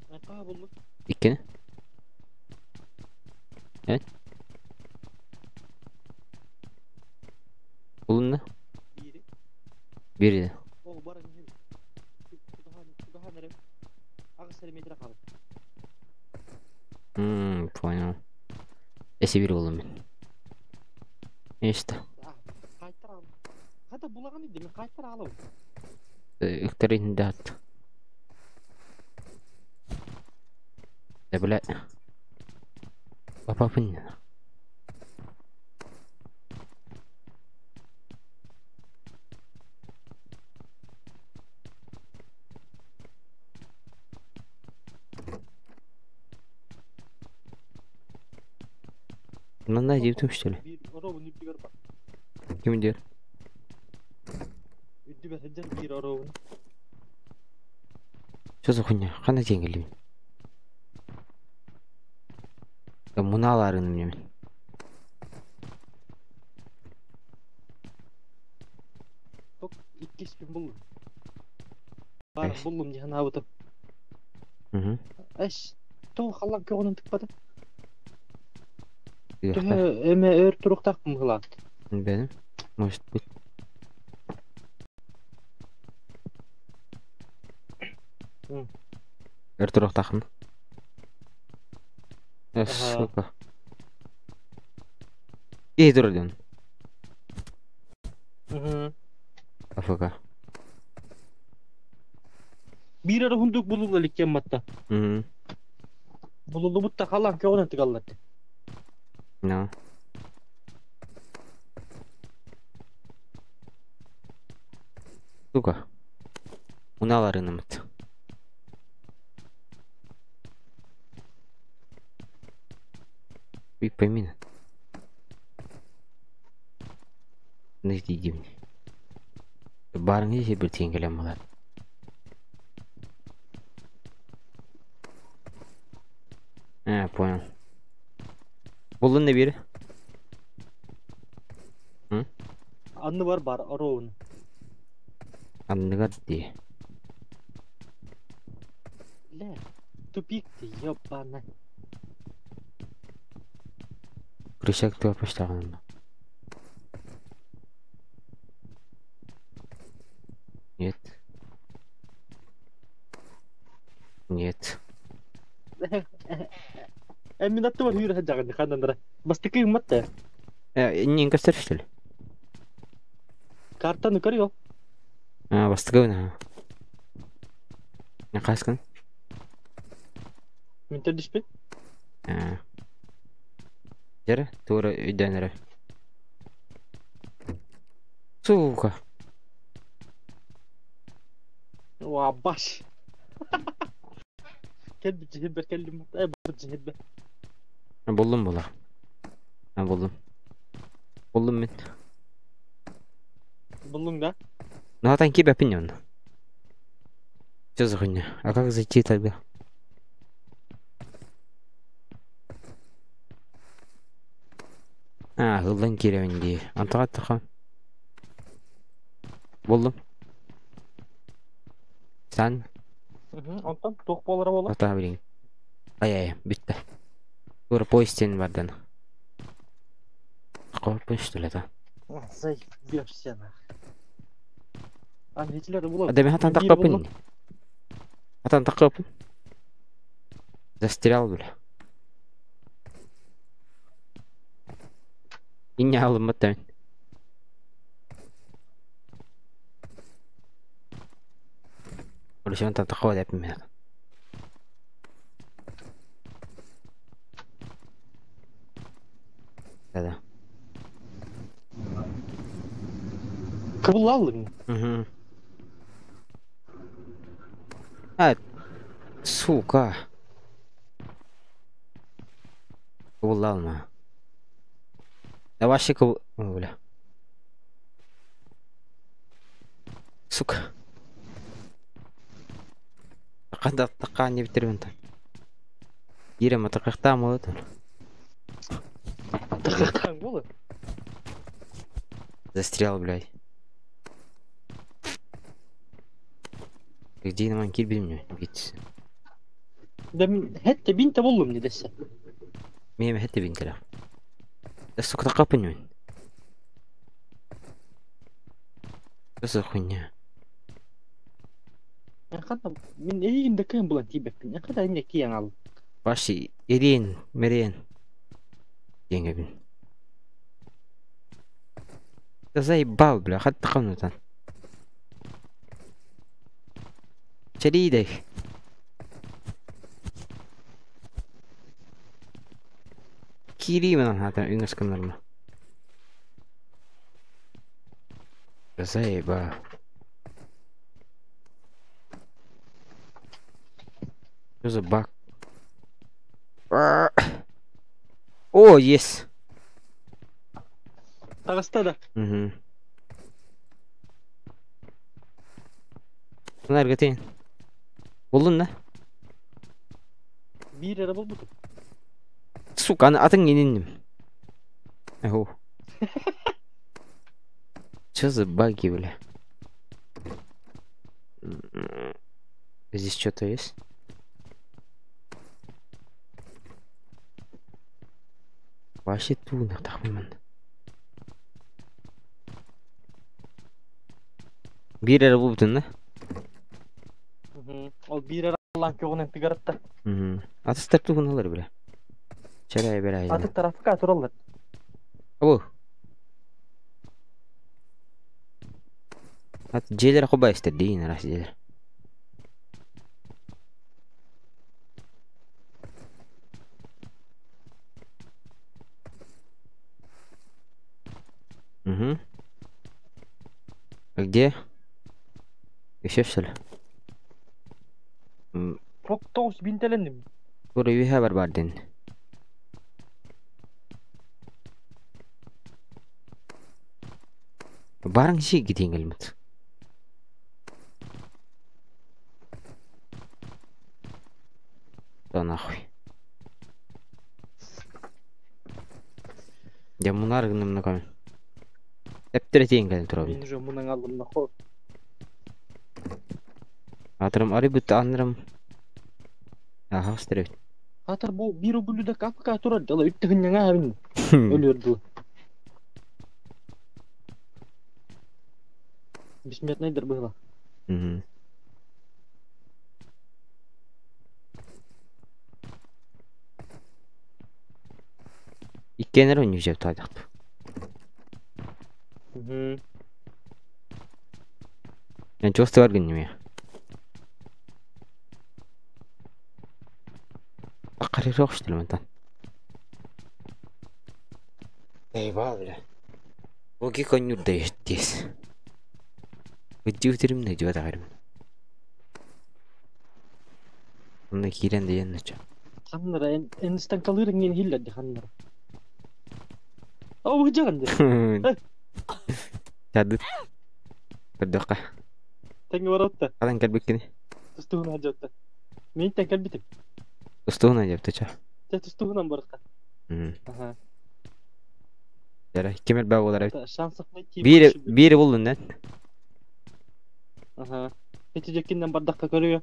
Speaker 11: Эн хаа буллун?
Speaker 1: Иккини. Э? Булунна?
Speaker 11: Биири.
Speaker 1: Бири.
Speaker 11: Ол баран иһэбит. Чугаһаан чугаһаан эрэ. Аҕыс эрэ метр хаалбыт.
Speaker 1: Понял. Эси бир булдум мин. Нечто.
Speaker 11: Аа, хаайтар аал. Хата булаҕын иди, мин хаайтар аалабын.
Speaker 1: Ыктарын дат. Да бля. Папа Ну, найди там, что ли?
Speaker 11: Биир оруобун үрдүгэр бар.
Speaker 1: Ким дер?
Speaker 11: Үрдүгэр сылдьар биир оруобун.
Speaker 1: Что за хуйня? Хана деньги Да муналарын мне.
Speaker 11: Ток иккиспин буллум. Баар буллум дии санаабытым.
Speaker 1: Угу.
Speaker 11: Эс, тоҕо халлаан көҕүнэн тыкпата? Төһө эмэ өр туруктаахпын быһылаан.
Speaker 1: Бэдим. Может быть. Өр туруктаахпын. Сука. Ей турар
Speaker 11: Угу.
Speaker 1: АФК.
Speaker 11: Биир эрэ хундук булулла иликкиэн батта.
Speaker 1: Угу.
Speaker 11: Булуллубут да халлаан көҕүнэн тыгаллар дии.
Speaker 1: No. Сука. Муналарынымыт. Ой, пойми. Подожди, иди мне. Барың иһи bir тиэн кэлэн буолар. А, понял. Булдун да биир?
Speaker 11: Анны бар бар ровно.
Speaker 1: Анныгар дии.
Speaker 11: Бля, тупик ты, ёбана.
Speaker 1: Крысяк туа паштаҕын. Нет. Нет.
Speaker 11: Мин аттыбар хүрэ сылдьаҕын ханнанара. Бастакы ымматта.
Speaker 1: Не көстөр, что ли?
Speaker 11: Картаны көрүө.
Speaker 1: А, бастакы. Не хаскын?
Speaker 11: Мин төрдүспүн.
Speaker 1: А. Дьэ, туора өйдөөн эрэ. Сука.
Speaker 11: Уа, баш. Кэл жиһибер кэллим. Бар жиһибер.
Speaker 1: Буллум була. Ha, буллум. Буллум мин.
Speaker 11: Буллуң да?
Speaker 1: Ну, а там кибә пинен. Что за хуйня? А как зайти тогда? А, ылдан кирэбин дии. Антаға таха. Буллум. Сан,
Speaker 11: Онтон туох буолара буола.
Speaker 1: ата билин. Ай-ай, бүтті. Тура поезд бардан. Қорпын, что ли, это?
Speaker 11: Заебешься нах. А нечилер була.
Speaker 1: Да мен хатан
Speaker 11: Биир
Speaker 1: таққапын.
Speaker 11: буллум.
Speaker 1: Хатан таққапын. Застрял, бля. Инне алынмат мен. Короче, он там такого деп мен. Да-да.
Speaker 11: Кыбылалың.
Speaker 1: Угу. А, сука. Кыбылдалма. Да вообще кыбыл... О, бля. Сука. Қанда таққа не бітірмін там. Ирема тақақтам болады.
Speaker 11: Тақақтан була.
Speaker 1: Застрял, блядь. Где нам кирбим бит.
Speaker 11: Да мин хәтта бинте буллум не десе.
Speaker 1: Мем хәтта бинте. Да сука тақапын мен. Что за хуйня?
Speaker 11: Хата мин эйин да кем булан тибеппин. Хата инне киян ал.
Speaker 1: Баши Ирин, Мерен. Деньги бин. Да заебал, бля, хат тақамнутан. Чаридах. Кириман хата үңіс норма. Да заебал. Что за баг? О, есть.
Speaker 11: Таҕыста да.
Speaker 1: Угу. Энерготин. Булдун да?
Speaker 11: Биир эрэ булбутум.
Speaker 1: Сука, аны атын ининним. Ого. Что за баги, бля? Здесь что-то есть? Вообще тунах тахман. Биир эрэ булбутун да?
Speaker 11: Ол биир эрэ аллан көҕүнэн тыгаратта.
Speaker 1: Угу. Атыстар тугуналар, бля. Чарай бля.
Speaker 11: Атык тарафка тураллар.
Speaker 1: Абу. Ат дьиэлэр хуба истер дейин арас дьиэлэр. Угу. А где? Еще что ли?
Speaker 11: Ток тоҕус бинтэлэнним.
Speaker 1: Тура үйе бар бар ден. Барың ши гитин келмет. Нахуй. Я мунар гынным на камень. Эптер этейин кэлэн турабын.
Speaker 11: Мин уже мунан алдым нахуй.
Speaker 1: Атырым ары бут анырым. Аха, стеребит.
Speaker 11: Хатыр бу бир бүлүдө капка турар дала үттүгүн абин. Өлөрдү. Бессмертныйдыр было.
Speaker 1: Мгм. Иккенер ойнуу жеп таадакты.
Speaker 11: Мгм.
Speaker 1: Мен чувствовал гыннеме. Акары жоқ что ли мантан. Эй, бля. Оги конюр да здесь. Выдютерим на идиота гарим. Онна кирен деген нача.
Speaker 11: Ханнара энстен калырын хиллерди ханнара. О, жаганды.
Speaker 1: Чадыт. Көрдөккө.
Speaker 11: Теңге баратта.
Speaker 1: Адан келбеккини.
Speaker 11: Тустугун ажатта. Мен тең келбитим.
Speaker 1: Устугуна жептече.
Speaker 11: Те тустугунан барыкка. Аха.
Speaker 1: Яра кемер баа болар.
Speaker 11: Шансыкны тип.
Speaker 1: Бири бири болдун да.
Speaker 11: Аха. Эти жекинден бардакка көрүө.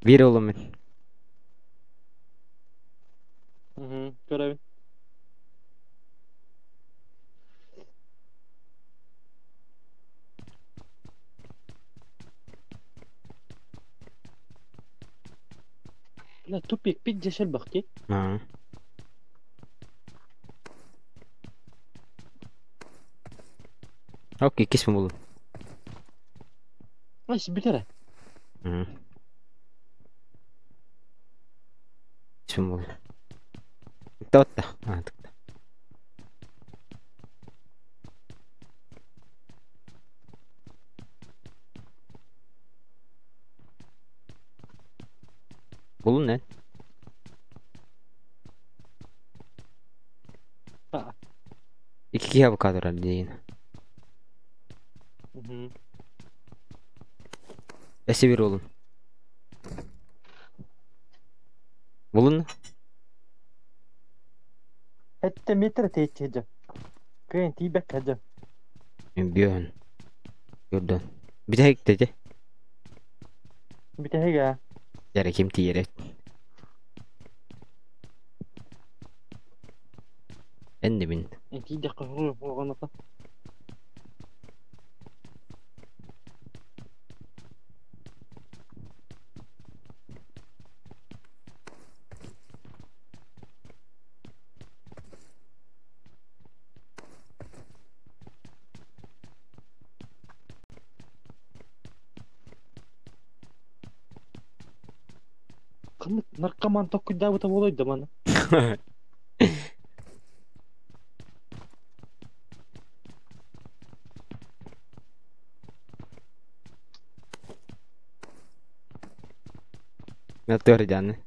Speaker 1: Бири болдум мен.
Speaker 11: Мгм, көрөбүн. Бля, тупик пит жешел бакки.
Speaker 1: Аа. Окей, кисмин болдум.
Speaker 11: Ай, битере.
Speaker 1: Кисмин болдум. Тыкта А, тыкта. Болун не?
Speaker 11: Аа.
Speaker 1: Икки авокадо дейин.
Speaker 11: Мгм.
Speaker 1: Эсе бир болун. Болун?
Speaker 11: Хетте метр тейчеже. Кыйын тийбек кажа.
Speaker 1: Мен бион. Көрдөн. Битек деже.
Speaker 11: Битеге.
Speaker 1: Яра ким тиере. Энди мин.
Speaker 11: Тиидек болгонока. Кымыт наркоман токуйдабыта болойду да мана.
Speaker 1: Мен жаны.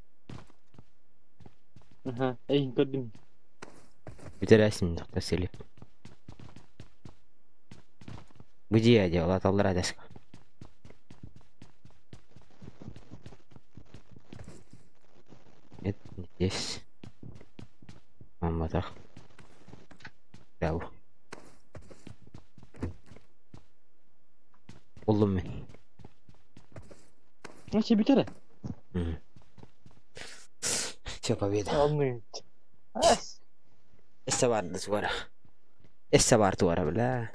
Speaker 11: Аха, эйин көрдүм.
Speaker 1: Битересин доктор селип. Где я делал? Аталдар адаска. Нет, не здесь. Мама так. Браво. Болдум мен.
Speaker 11: Вообще битере.
Speaker 1: Все, победа.
Speaker 11: Алмый.
Speaker 1: Эссе барды туара. Эссе бар туара, бля.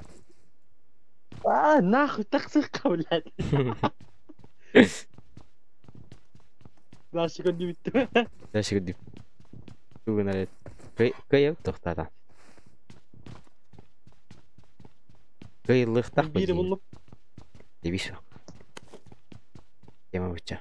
Speaker 11: А, нахуй, таксыка, блядь. Дальше күндү бүттү.
Speaker 1: Дальше күндү. Бүгүн эле кыйып токтода. Кыйлыктак
Speaker 11: Бири болуп.
Speaker 1: Дебиш. Тема буча.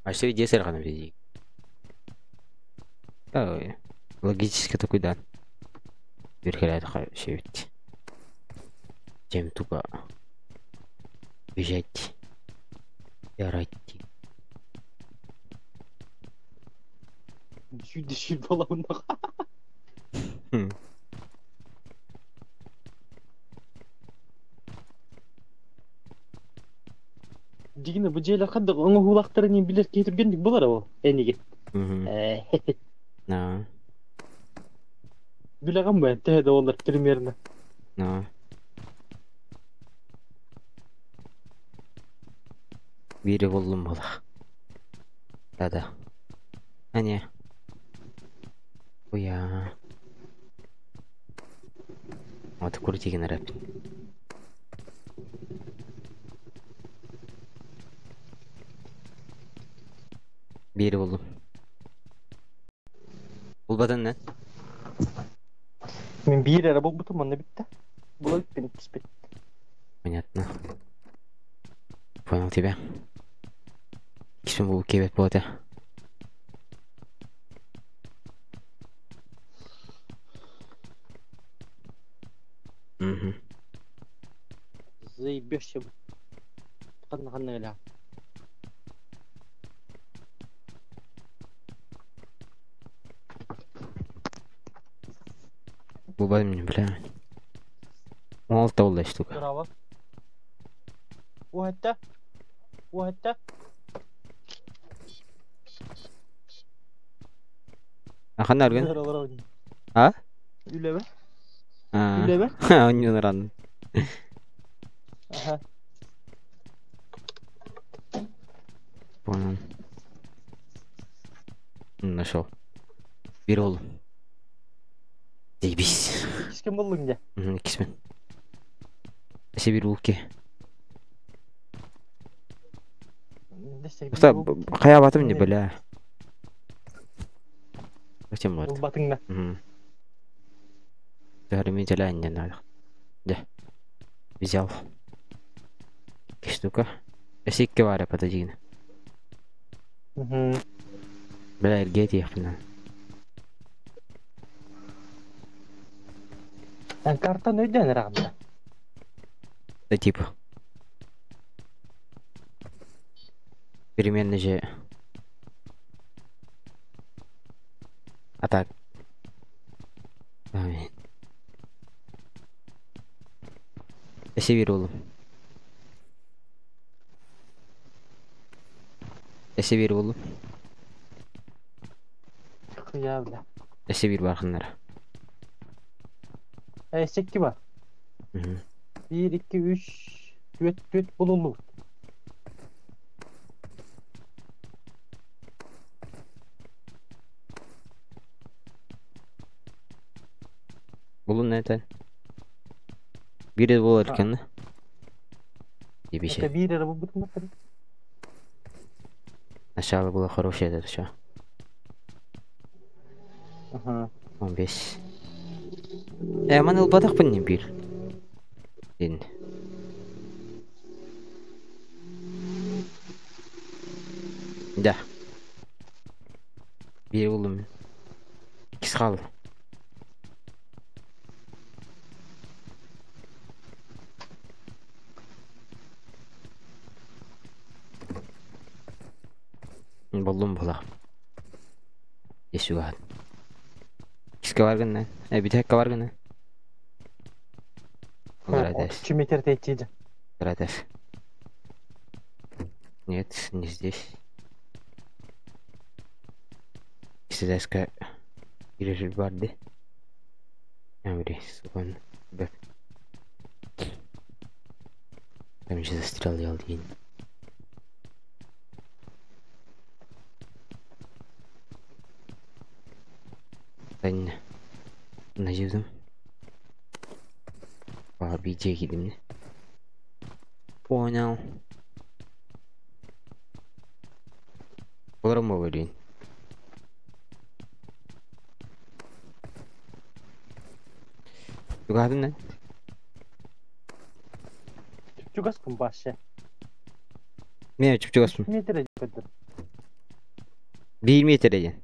Speaker 1: А все идея сархана впереди. Логически такой, да. Верхеляет все ведь. Чем тупо бежать и орать.
Speaker 11: Сүйді бола онда. Дигіне бұл жайлар қандық оңы хулақтары билер кетіргендік болар ол әнеге.
Speaker 1: На.
Speaker 11: Билеген бу тәһәдә олар примерно.
Speaker 1: На. Бири болдум бола. Да-да. Әне. Уя. Вот крутиген рэп. Бири болдум. Булбадың не?
Speaker 11: Мен бир ара болбутум, онда битти. Була бит киспет.
Speaker 1: Понятно. Понял тебя. Кисмен бул кебет болады. Угу.
Speaker 11: Заебешься. Қанна эля.
Speaker 1: Булбадым мне, бля. 16 болду штука.
Speaker 11: Браво. Уһатта. Уһатта.
Speaker 1: Ахан аргын? А?
Speaker 11: Үлеме.
Speaker 1: А.
Speaker 11: Үлеме.
Speaker 1: Онньон ран.
Speaker 11: Ага.
Speaker 1: Понял. Нашел. Бир болдум. Заебись.
Speaker 11: Кискен болдуң же.
Speaker 1: Кисмен. Эсе бир булке. Уста, кая батым не, бля. Зачем вот?
Speaker 11: Булбатыңда.
Speaker 1: Даже дела не надо. Да. Взял. Штука. Эсе икки бар, подожди.
Speaker 11: Угу.
Speaker 1: Бля, эргет ехпина.
Speaker 11: Картаны өйдөн рагында.
Speaker 1: Да типа. Переменный же. А так. Ай. Эсе бир болдум. Эсе бир болдум.
Speaker 11: Хуя, бля.
Speaker 1: Эсе бир бархыннар.
Speaker 11: Секки бар. 1, 2, 3, 4, 4 болулу.
Speaker 1: Булун нетен? Бири болар экен.
Speaker 11: Это бири болбутун.
Speaker 1: Начало было хорошее, это все.
Speaker 11: Ага.
Speaker 1: 15. Маны ылбатақпын не бир. Ден. Да. Бир болдум. Икис қалды. Болдум була. Есугат. Киске баргын, битекке баргын.
Speaker 11: 3 метр течиди.
Speaker 1: Радес. Нет, не здесь. Киседаска girişi vardı. Emri, суган, бэк. Там же застрял я один. Ben Najibdim. Abi кидим. Понял. Болар ма блин? Тугадын не?
Speaker 11: Чугаспын башы.
Speaker 1: Мен чүп чугаспын.
Speaker 11: Метр көдөр.
Speaker 1: Биир метр диэн.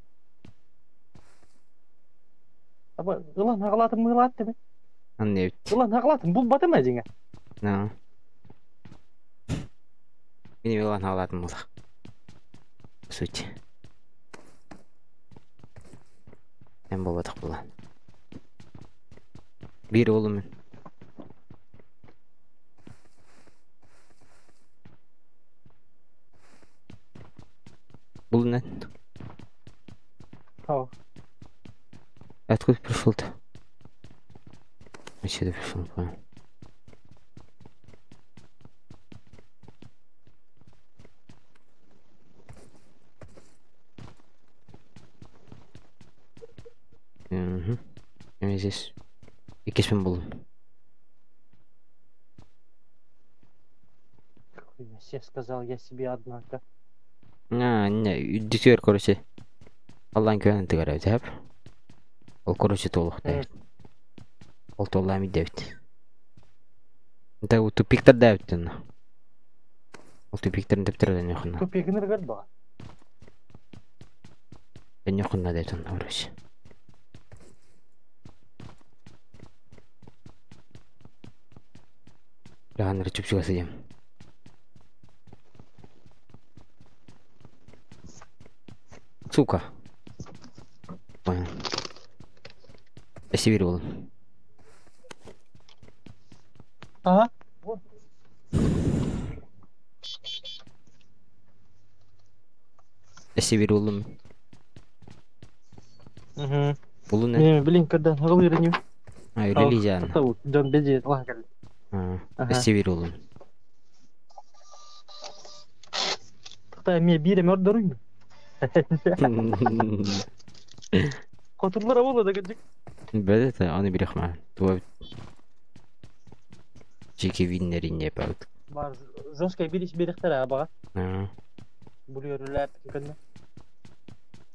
Speaker 11: Аба ылан хаҕалаатым мыылаат дeme.
Speaker 1: Анны эбит.
Speaker 11: Ылан хаҕалаатым булбатым ээ дьиҥэ.
Speaker 1: Аа. Мин ылан хаҕалаатым буолла. Суть. Эн буолбатах буолан. Биир уолум мин. Булун эн.
Speaker 11: О.
Speaker 1: Откуда пришел-то? Отсюда пришел, понял. Угу. Я здесь. Иккиспин буллум.
Speaker 11: Хуйня себе сказал я себе, однако.
Speaker 1: А, не, үрдүтүгэр короче. Аллан күөн тыгар эбит, хэп. Ол короче туолуохтаах. Ол туоллаам идэбит. Да тупиктар да эбит онно. Ол тупиктарын тэптэрэн өнөхүнэ.
Speaker 11: Тупигын ыргар баҕа.
Speaker 1: Өнөхүнэ дэт онно короче. Лааннары чупчуга сидим. Сука. Понял. Сибирь буолун.
Speaker 11: Ага.
Speaker 1: Сибирь буоллум.
Speaker 11: Угу.
Speaker 1: Булун
Speaker 11: Не, блин, когда хаҕалыыр
Speaker 1: А, үлэлии
Speaker 11: Татау, дьон беди лаха кэлли. Ага.
Speaker 1: Сибирь буоллум.
Speaker 11: Та эмиэ биир эмэ ордоруй. Хотурлар буолла да кырдьык.
Speaker 1: Бэдэ аны бирэх маа. Туа Жеке виннерин ебаут.
Speaker 11: Бар жесткая бирис берихтер абаға.
Speaker 1: Аа.
Speaker 11: Булуйор үлээп көннө.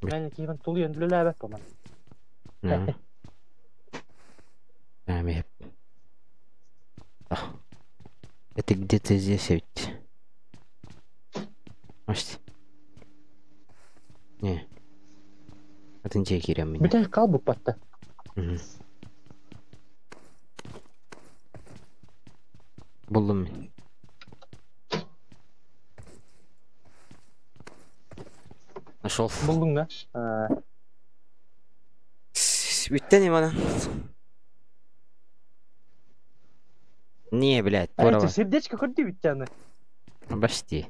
Speaker 11: Мен киһибин тулуйан үлэлээбэт баман.
Speaker 1: Аа. Аа, Это где-то здесь ведь. Может. Не. Атын дьиэ киирэн мин.
Speaker 11: Бүтэй хаалбыппатта.
Speaker 1: Буллум мин. Нашел.
Speaker 11: Булдуҥ да?
Speaker 1: Бүттэн Ивана. Не, блядь,
Speaker 11: А это
Speaker 1: здорово.
Speaker 11: сердечко көрдүү бүттэ
Speaker 1: Почти.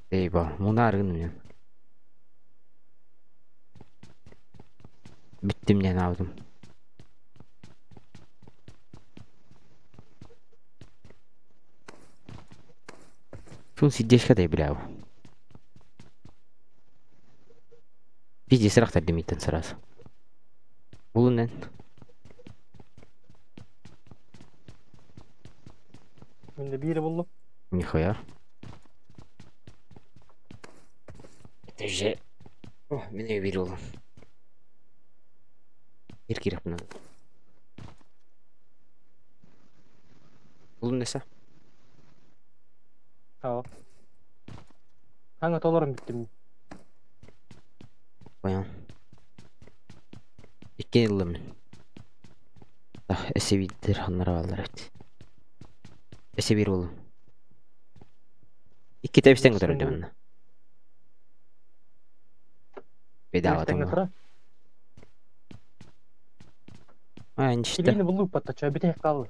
Speaker 1: Эй, ба, мунааргын мен. Бүттүм диэн аабытым. Сун сердечко дай, бля. Пиздец, рахтар демейтен сразу. Булун эн.
Speaker 11: Мин да биири буллум.
Speaker 1: Нихуя. Это же... О, меня убили. Ир кирип надо. Булун десе?
Speaker 11: Haa. Хаҥа толорон бүттүм.
Speaker 1: Понял. Икки ыллым мин. Эсебиддер ханнара баллар эбит. Эсебир буллум. Икки тэбистен көтөрөр дэмэнна. Бедаабатым. А, инчитэ.
Speaker 11: Килиини буллуппатта чөө бүтэй хаалла.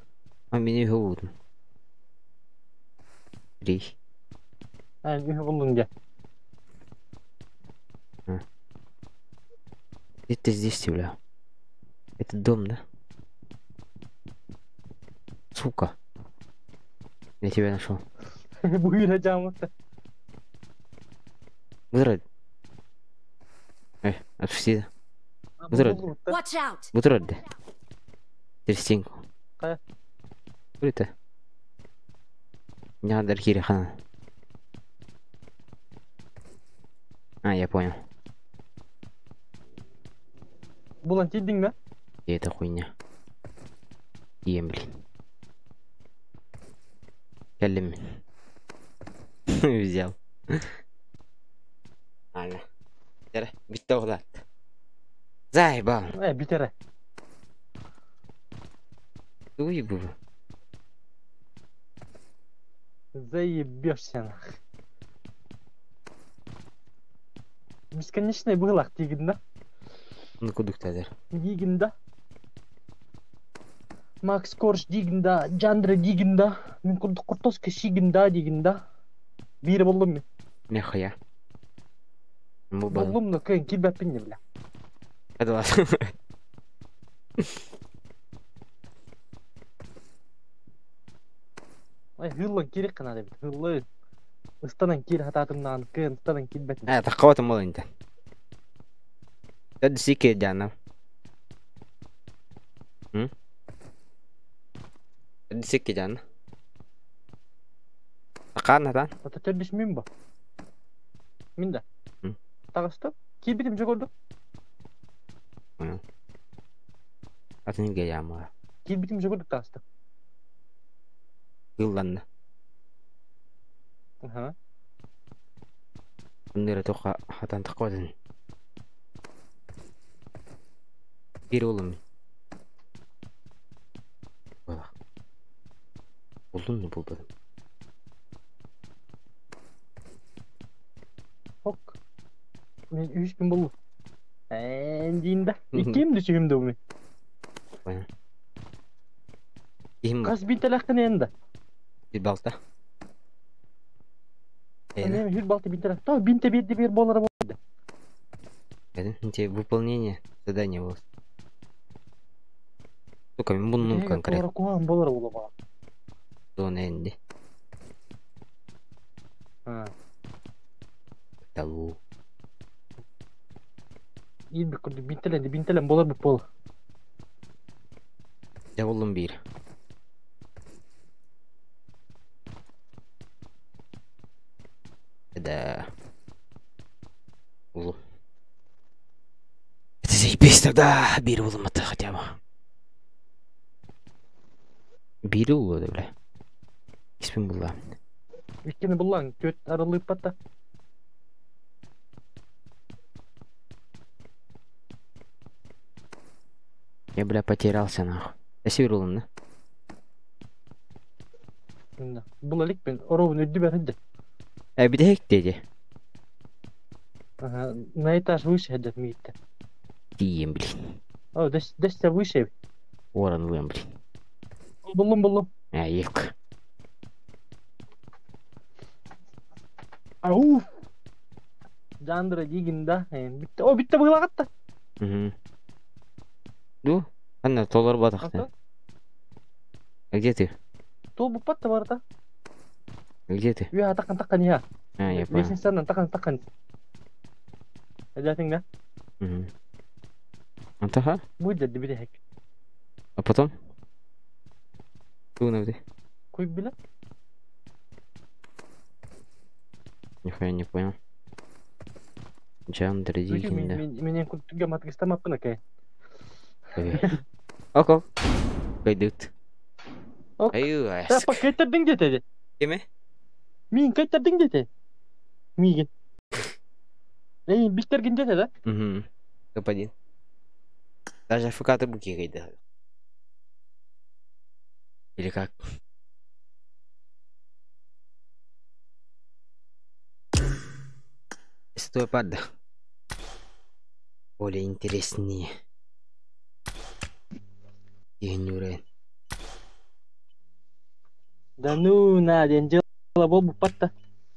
Speaker 1: А мин үһү булдум. Три.
Speaker 11: А үһү буллуҥ дьэ.
Speaker 1: Где-то здесь, бля. Это дом, да? Сука. Я тебя нашел.
Speaker 11: Буйра жааматта.
Speaker 1: Бытырад. Отпусти. Бытырад.
Speaker 3: Watch out!
Speaker 1: Бытырад. Через стенку.
Speaker 11: Кая?
Speaker 1: Это. Не надо хана. А, я понял.
Speaker 11: Булан тиийдиҥ да?
Speaker 1: Где эта хуйня? Ем, блин. Кэллим. Взял. Ладно. Дere, bitti oğlan. Заебал.
Speaker 11: Битере.
Speaker 1: Уй бу.
Speaker 11: Заебешься нах. Бесконечный быһылах тиигин да.
Speaker 1: Ну кудук тазер.
Speaker 11: Диигин да. Макс Корж диигин да, Джандра диигин да, мин курдук кортоска сиигин да диигин да. Биир боллум мин.
Speaker 1: Нихуя. Бу бал.
Speaker 11: Боллум да кыйын килбэппин не бля.
Speaker 1: Это ладно.
Speaker 11: Ай хыллан кирик кына деп. Хыллы. Ыстанан кир хататымнан кыйын ыстанан килбэт.
Speaker 1: А, такого-то мол инте. Это сики жана. М? Это сики жана. Акана та?
Speaker 11: Ата төрдүш мин ба. Мин да.
Speaker 1: М.
Speaker 11: Тагысты. Килбитим жогорду.
Speaker 1: Понял. А ты не гаяма.
Speaker 11: Килбитим жогорду тагысты.
Speaker 1: Хылланна.
Speaker 11: Аха.
Speaker 1: Нера тока хатан такодын. Бир oğlum. Bak. Buldun mu bulmadım.
Speaker 11: Ок. Мен үч күн болду. Ээн да. Икким дүшүгүм да бу.
Speaker 1: Понял. Ким
Speaker 11: Кас бин телахын энди.
Speaker 1: Bir balta.
Speaker 11: Эми хүр балта бин телах. То бинте берди бер болары болду.
Speaker 1: Тебе выполнение задания было. Сука, мен бұны конкретно.
Speaker 11: Куан болары болу бала.
Speaker 1: Зона энди.
Speaker 11: А.
Speaker 1: Того.
Speaker 11: Илбик курду бинтеленди бинтелен болар бу бол.
Speaker 1: Я болдум бир. Да. Улу. Это заебись тогда. Бир улум это хотя бы. Бир улу да бля. Испин була.
Speaker 11: Иккини буллаң төт арылып батта.
Speaker 1: Я, бля, потерялся нахуй. Я север улум, да?
Speaker 11: Да. Бул элек мен оробун өдү берди.
Speaker 1: Э, бит деди.
Speaker 11: Ага, на этаж выше деп мигитте.
Speaker 1: Тием, блин.
Speaker 11: О, дес десте выше.
Speaker 1: Оран улым, блин.
Speaker 11: Буллум буллум.
Speaker 1: А, ек.
Speaker 11: Ау. Жандра дигин да. Битте. О, битте булагатта.
Speaker 1: Угу. Ну, ана толар батақты. А где ты?
Speaker 11: Тол буп батта барда.
Speaker 1: Где ты?
Speaker 11: Уя такан такан я.
Speaker 1: А, я понял.
Speaker 11: Лестницадан такан такан. Эдәтиң да?
Speaker 1: Угу. Антаха?
Speaker 11: Бу жерде бир хек.
Speaker 1: А потом? Туна где?
Speaker 11: Куй биле.
Speaker 1: Нихуя не понял. Джандра дигин да.
Speaker 11: Менен куртуга матгыстамаппын акай.
Speaker 1: Ок, ок. Пойдут.
Speaker 11: Ок.
Speaker 1: Аю,
Speaker 11: Та пакеттердин дети.
Speaker 1: Кеме?
Speaker 11: Мин кайттердин дети. Мигин. Эй, биттерген дети да?
Speaker 1: Угу. Топ-1. Даже АФК ты буки гайда. Или как? Стой пад. Более интереснее. Генюре.
Speaker 11: Да ну на, ден дело бол бупатта.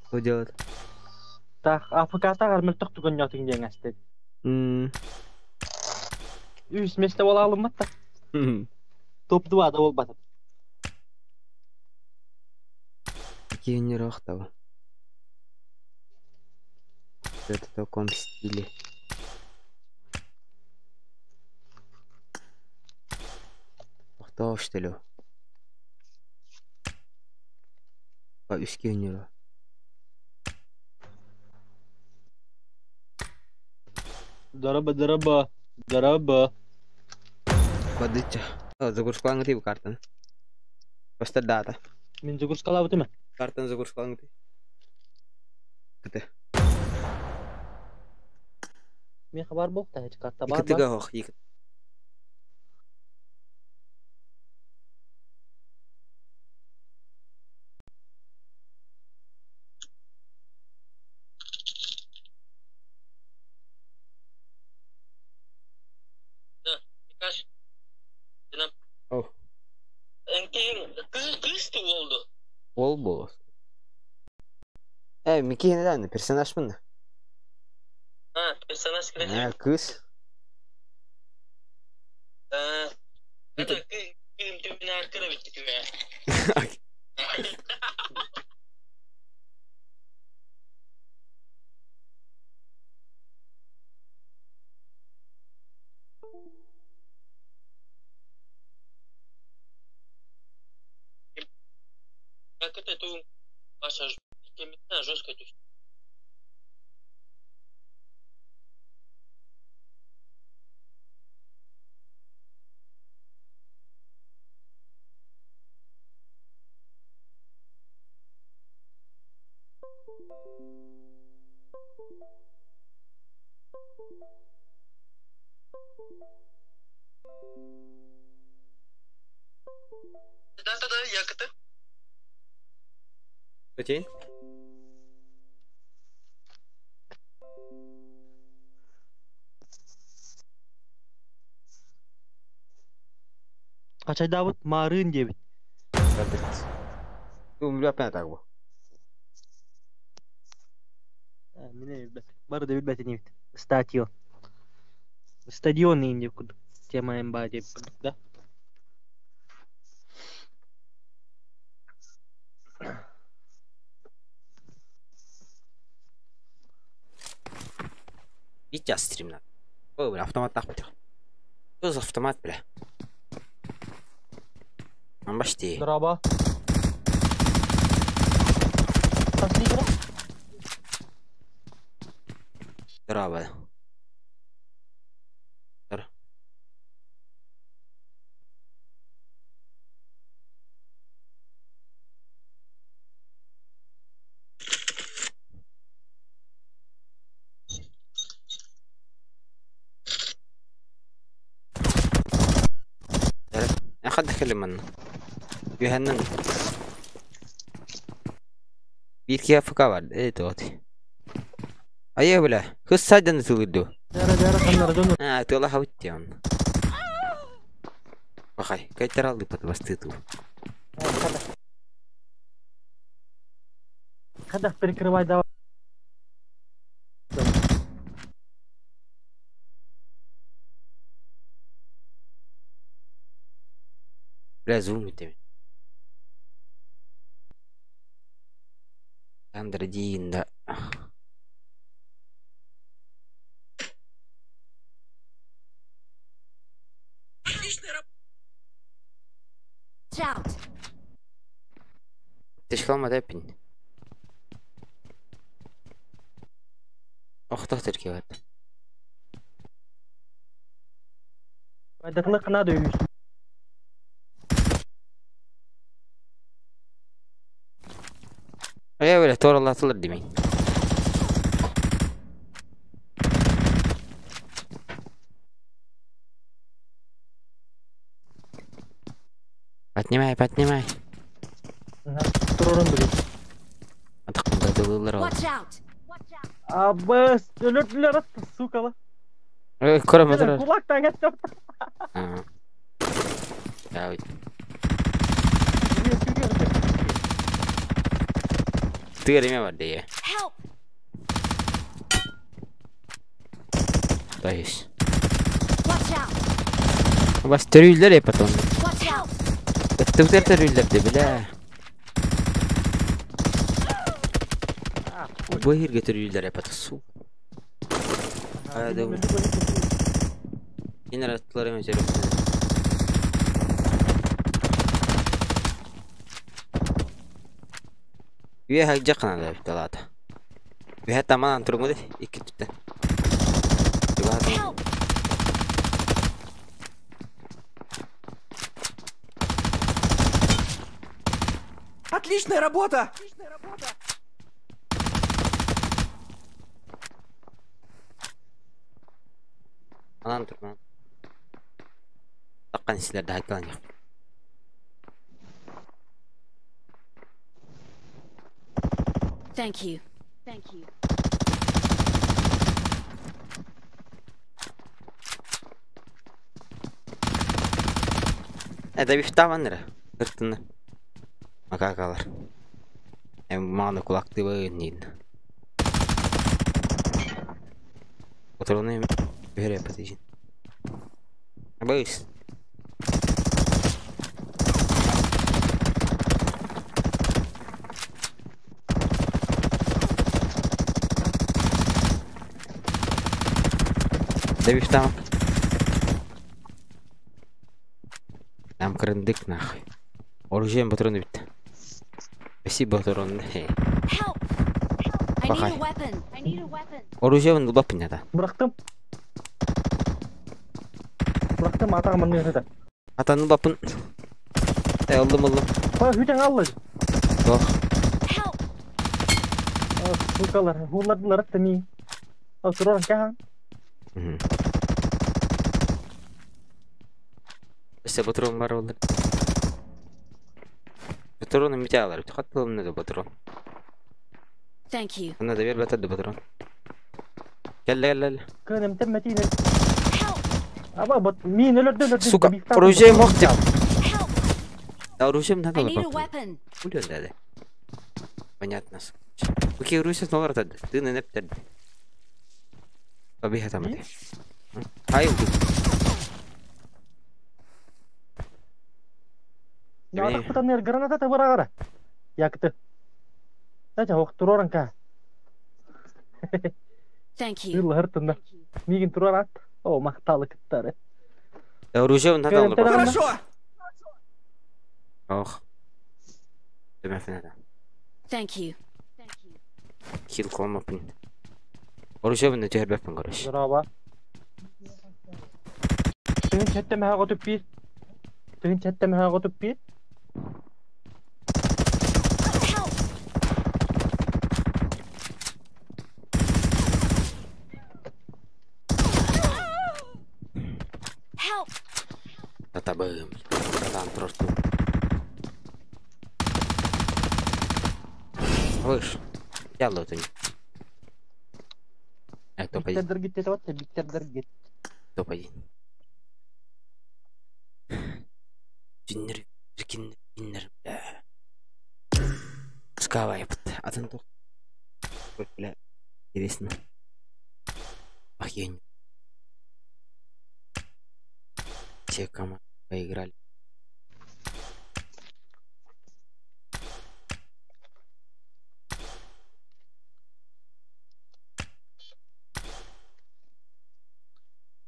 Speaker 1: Что делать?
Speaker 11: Так, АФК тагар мөлтөх түгөн ятың ден асты. Үс месте бола алынматта. Топ 2 да болбатат.
Speaker 1: Генюре охтава. Это в таком стиле. Охтава, что ли? А, үс генюре.
Speaker 11: Дараба, дараба, дараба.
Speaker 1: Подыча. Загрузкалаң тип картаны. Просто дата.
Speaker 11: Мен загрузкалап өтеме.
Speaker 1: Картаны загрузкалаң тип. Кыты.
Speaker 11: Меха бар бок та карта бар.
Speaker 4: Икитиге хох, икит.
Speaker 1: Oh. Ол бол. Э, Микки недавно персонаж мын.
Speaker 12: А, персонаж
Speaker 1: А, кыз.
Speaker 12: Это ким ты меня открыть тебя. Как это ты, Маша, жестко Да-да-да, я это.
Speaker 4: Өтейін.
Speaker 11: Качайдабыт марын дебит.
Speaker 1: Умрю опять так бу.
Speaker 11: Мине билбет. Бары да билбет инибит. Стадион. Стадион дейин деп курдук. Тема МБА деп курдук да.
Speaker 1: Витя стримна. Ой, бля, автомат так бля. Что за автомат, бля? Амбашти.
Speaker 11: Драба. Пошли,
Speaker 1: Драба. Дра. أخذ كلمة يهنن Bir kıyafı var. Evet o. Ayı bile. Kız sadece tılırdı.
Speaker 11: Dara dara kanlara dönür.
Speaker 1: Ha, тыла хавыттян. Бахай, кайтар алды пат бастыту.
Speaker 11: Хадах перекрывай давай.
Speaker 1: Бля, зум итеми. Андрадин, да.
Speaker 3: Watch out!
Speaker 1: Тишкалма депин. Охтох теркебет.
Speaker 11: Байдакны кына дөйүш.
Speaker 1: Ая бля, торалатылар демейін. Поднимай, поднимай.
Speaker 11: Турорун билет.
Speaker 1: Атақында
Speaker 3: Watch out!
Speaker 11: Абыс, өлөрдүлөр атты, сукала.
Speaker 1: Ой, көрөм отурар.
Speaker 11: Кулак таңат.
Speaker 1: Я Тыгыр эме бар дее.
Speaker 3: Help!
Speaker 1: Дайыс.
Speaker 3: Watch out!
Speaker 1: Бас төрүйлөр э потом.
Speaker 3: Watch out!
Speaker 1: Өттүктер төрүйлөр де биле. Бу хирге төрүйлөр э потом су. Ада. Генераторлар эме жереп. Үйе хак жакын ада талата. Үйе таман тургу икки түттен.
Speaker 3: Help!
Speaker 13: Отличная работа!
Speaker 1: Анан тур, Таққан силерді айтқан жоқ.
Speaker 3: Thank you. Thank you.
Speaker 1: Это бифтаман эрэ. Ыртынны. Макакалар. Эм маны кулактыбын дейін. Патроны бере патыжын. Абыс. Да бифтам. Нам крындык нахуй. Оружием патроны бит. Спасибо, патрон.
Speaker 3: Help! I need
Speaker 1: Бахай.
Speaker 3: a weapon. I need a weapon.
Speaker 1: Оружием лбап не да.
Speaker 11: Bıraktım. Bıraktım atağım onu yönetim.
Speaker 1: Атаны бапын. Э, алdım алdım.
Speaker 11: Bak hüden alır.
Speaker 1: Ох.
Speaker 3: Help!
Speaker 11: Сукалар, хулладылар тами. Oturun kahan.
Speaker 1: Өссө патрон бар олар. Патроны металлар. Хаттылым да патрон.
Speaker 3: Thank you.
Speaker 1: Ана да бербет да патрон. Кел кел кел.
Speaker 11: Көнем темметine.
Speaker 3: Help!
Speaker 11: Аба бат мин өлөрдө өлөрдө.
Speaker 1: Сука, оружие мог деп.
Speaker 3: Help!
Speaker 1: Оружием надо
Speaker 3: I need a
Speaker 1: было.
Speaker 3: weapon.
Speaker 1: Улен деді. Понятно. Окей, оружие снова тады. Ты не нептер. Побега там. Ай, убил.
Speaker 11: Атақпытан граната табырагара. Якты. Тача оқтуроран ка.
Speaker 3: Thank you.
Speaker 11: Yıllar hırtında. Мигин турар ат. О, мақталы кыттары.
Speaker 1: Оружие надо
Speaker 11: Көнем
Speaker 1: было.
Speaker 11: тараганда.
Speaker 13: Хорошо!
Speaker 1: Ох. Демефнеда.
Speaker 3: Thank you.
Speaker 1: Хил колмапын. Оружие на тербепин, короче.
Speaker 11: Здорово. Тыгын четтем ха готуп бир. Тыгын четтем ха готуп бир.
Speaker 3: Help! Help!
Speaker 1: Татабым. Там просто. Слышь, я лотын. Э, топ-1,
Speaker 11: Биктердер гитте тават, биктердер гит.
Speaker 1: топ-1. Джиннер, джиннер, джиннер, бля. Скава, епт. Атын тух. Ой, бля. Интересно. Охуенно. Все команды поиграли.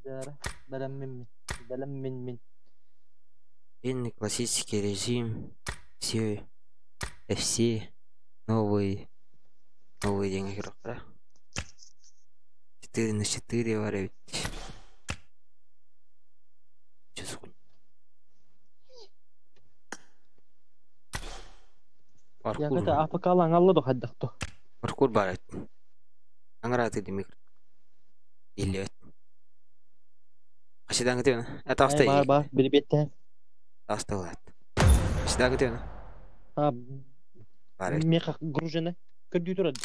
Speaker 11: Бәрә, бәрәм мин мин. Бәрәм мин мин.
Speaker 1: Длинный классический режим. Все. FC. Новый. Новый день игрок, да? 4 на 4 варить. Че за хуйня? Паркур.
Speaker 11: Якты АПК алан алла хаддакты.
Speaker 1: Паркур бар. Аңра ты микро. Или Қашыдан күтемін. Ә, тасты.
Speaker 11: Бар бар, бiri бетте.
Speaker 1: Тасты алады. Қашыдан күтемін.
Speaker 11: Ha,
Speaker 1: Бар.
Speaker 11: меха гружена. Көрдүү турат.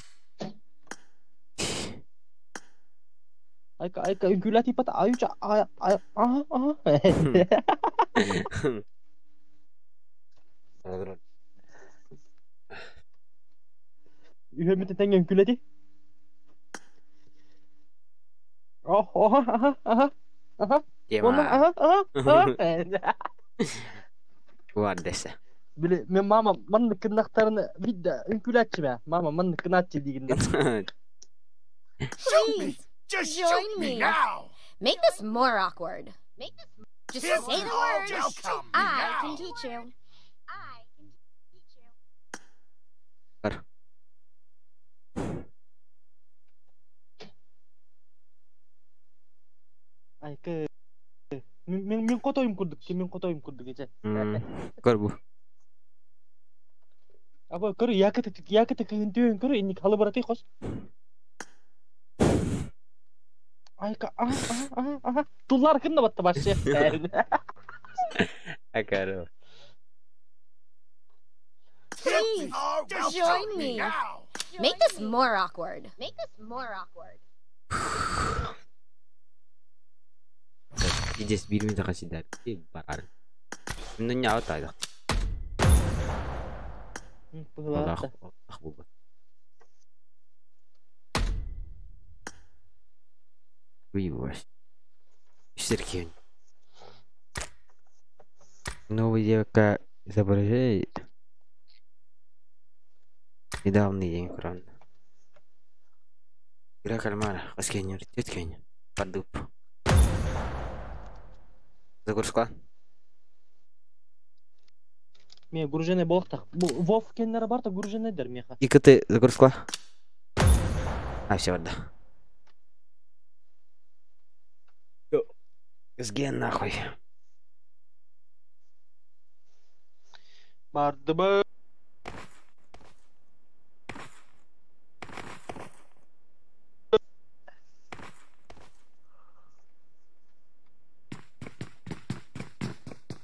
Speaker 11: Айка айка үгүлати пат аюча ай ай аха аха. Үһөмүтэ теңген күлэти. Oh, oh, aha, aha, aha.
Speaker 1: Тема.
Speaker 11: Онна, aha, aha, aha.
Speaker 1: Бар десе.
Speaker 11: Били, мен мама манны кыннактарын бидде үңкүләтчи бә. Мама манны кынатчы дигенде.
Speaker 14: Please
Speaker 2: Just
Speaker 14: join
Speaker 2: shoot me
Speaker 14: me.
Speaker 2: now!
Speaker 14: Make this more awkward. Make this. Just
Speaker 2: This
Speaker 14: say the
Speaker 2: all
Speaker 14: word.
Speaker 2: just come me
Speaker 14: I
Speaker 2: now.
Speaker 14: can teach you.
Speaker 1: Бар.
Speaker 11: Айкы. Мен мен мен котойум курдук, мен котойум курдук эже.
Speaker 1: Көр бу.
Speaker 11: Аба көр якы якы кыгын түйөн көр инник халы бараты кос. Айка, ага, ага, ага, ага. Туллар кынна батта вообще.
Speaker 1: Акаро.
Speaker 14: Please join me. Make this more awkward. Make this more awkward.
Speaker 1: Здесь бир минут хасидар. Бар. Ну не вот так. Аллах, Аллах буба. Выбрось. Сергей. Новый девка изображает. Недавний день экран. Игра кальмара. Аскенер, теткень. Подуб. Загрузка.
Speaker 11: Ме гружене болықтақ. Бұл Вов кеннері бар та гружене дер меха.
Speaker 1: И ты загрузка. А, все, да. СГ нахуй.
Speaker 11: Барды бы.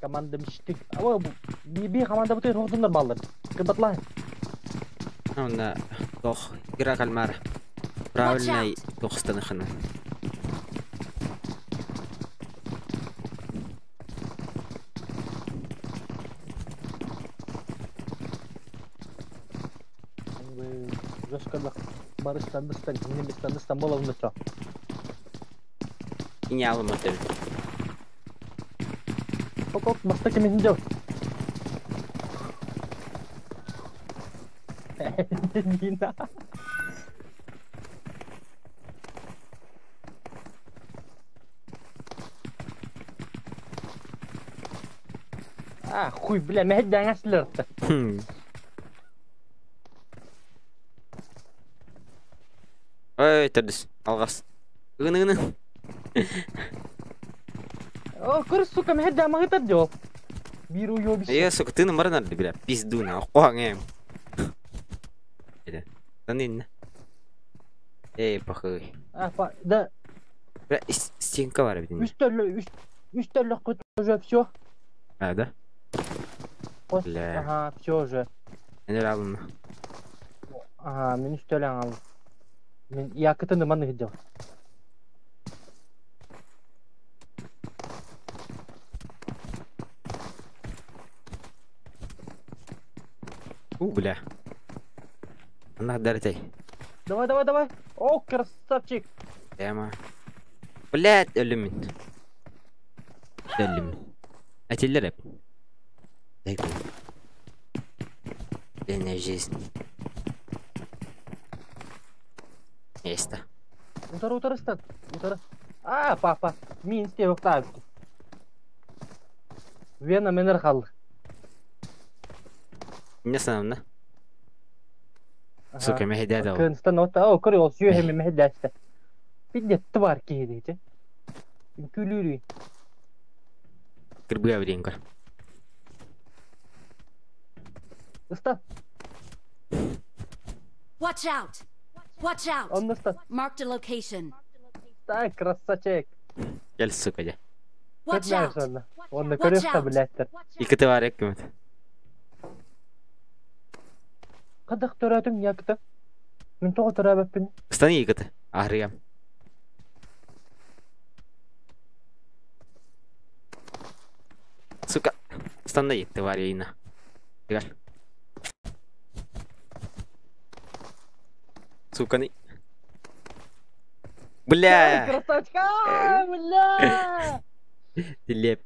Speaker 11: Команда мечты. Ой, би команда бутыр оғдындар балдар. Кыбатлай.
Speaker 1: Ну, на тох. Игра кальмара. Правильный тохстаныхана.
Speaker 11: Жошкалах барыстан дыстан, неместан дыстан бола унытса.
Speaker 1: И не алым отель.
Speaker 11: Ок, ок, баста кемен дел. Нина. А, хуй, бля, мehdi аңаслырты.
Speaker 1: Ой, төрдүс, алғас. Ыгыны, ыгыны.
Speaker 11: О, көр, сука, мehdi амагытар жол. Бир уёбище.
Speaker 1: Я, сука, ты на марнар, бля, пизду на, охуан, эм. Танин. Эй, похуй.
Speaker 11: А, па, да.
Speaker 1: Бля, стенка бар бит.
Speaker 11: Үч төрлө кут уже все.
Speaker 1: А, да? Бля.
Speaker 11: Ага, все уже.
Speaker 1: Мен алдым.
Speaker 11: Ага, мен үч төрлө алдым. Мен якытын маны видел.
Speaker 1: У, бля. Она дартай.
Speaker 11: Давай, давай, давай. О, красавчик.
Speaker 1: Прямо. Блядь, өлүмүн. Өлүмүн. Атиллер эп. Дай Длинная жизнь. Место.
Speaker 11: Утары, утары, стан. Утары. А, папа. Мин сте уктабы. Вена менер халды.
Speaker 1: Не санамна. Сука, мехди дал.
Speaker 11: Кынстан ота, о, көрө, ол сүйө мехди ашты. Бидде твар кейди, Күлүрүй.
Speaker 1: Кырбыга берейин көр.
Speaker 11: Ыстан.
Speaker 3: Watch out! Watch out!
Speaker 11: Он ыстан.
Speaker 3: Marked a location.
Speaker 11: Так, красавчик.
Speaker 1: Кел, сука, я.
Speaker 3: Watch out!
Speaker 11: Онны көрөк та билеттер.
Speaker 1: Икити бар эккимит.
Speaker 11: Кадак төрөтүң якыты. Мен тоҕо төрөбөппүн.
Speaker 1: Ыстан икити. Ахрыгам. Сука. Ыстан да етті бар ейна. Гel. Сука, не. Бля!
Speaker 11: Красавчик! А, бля!
Speaker 1: Ты леп.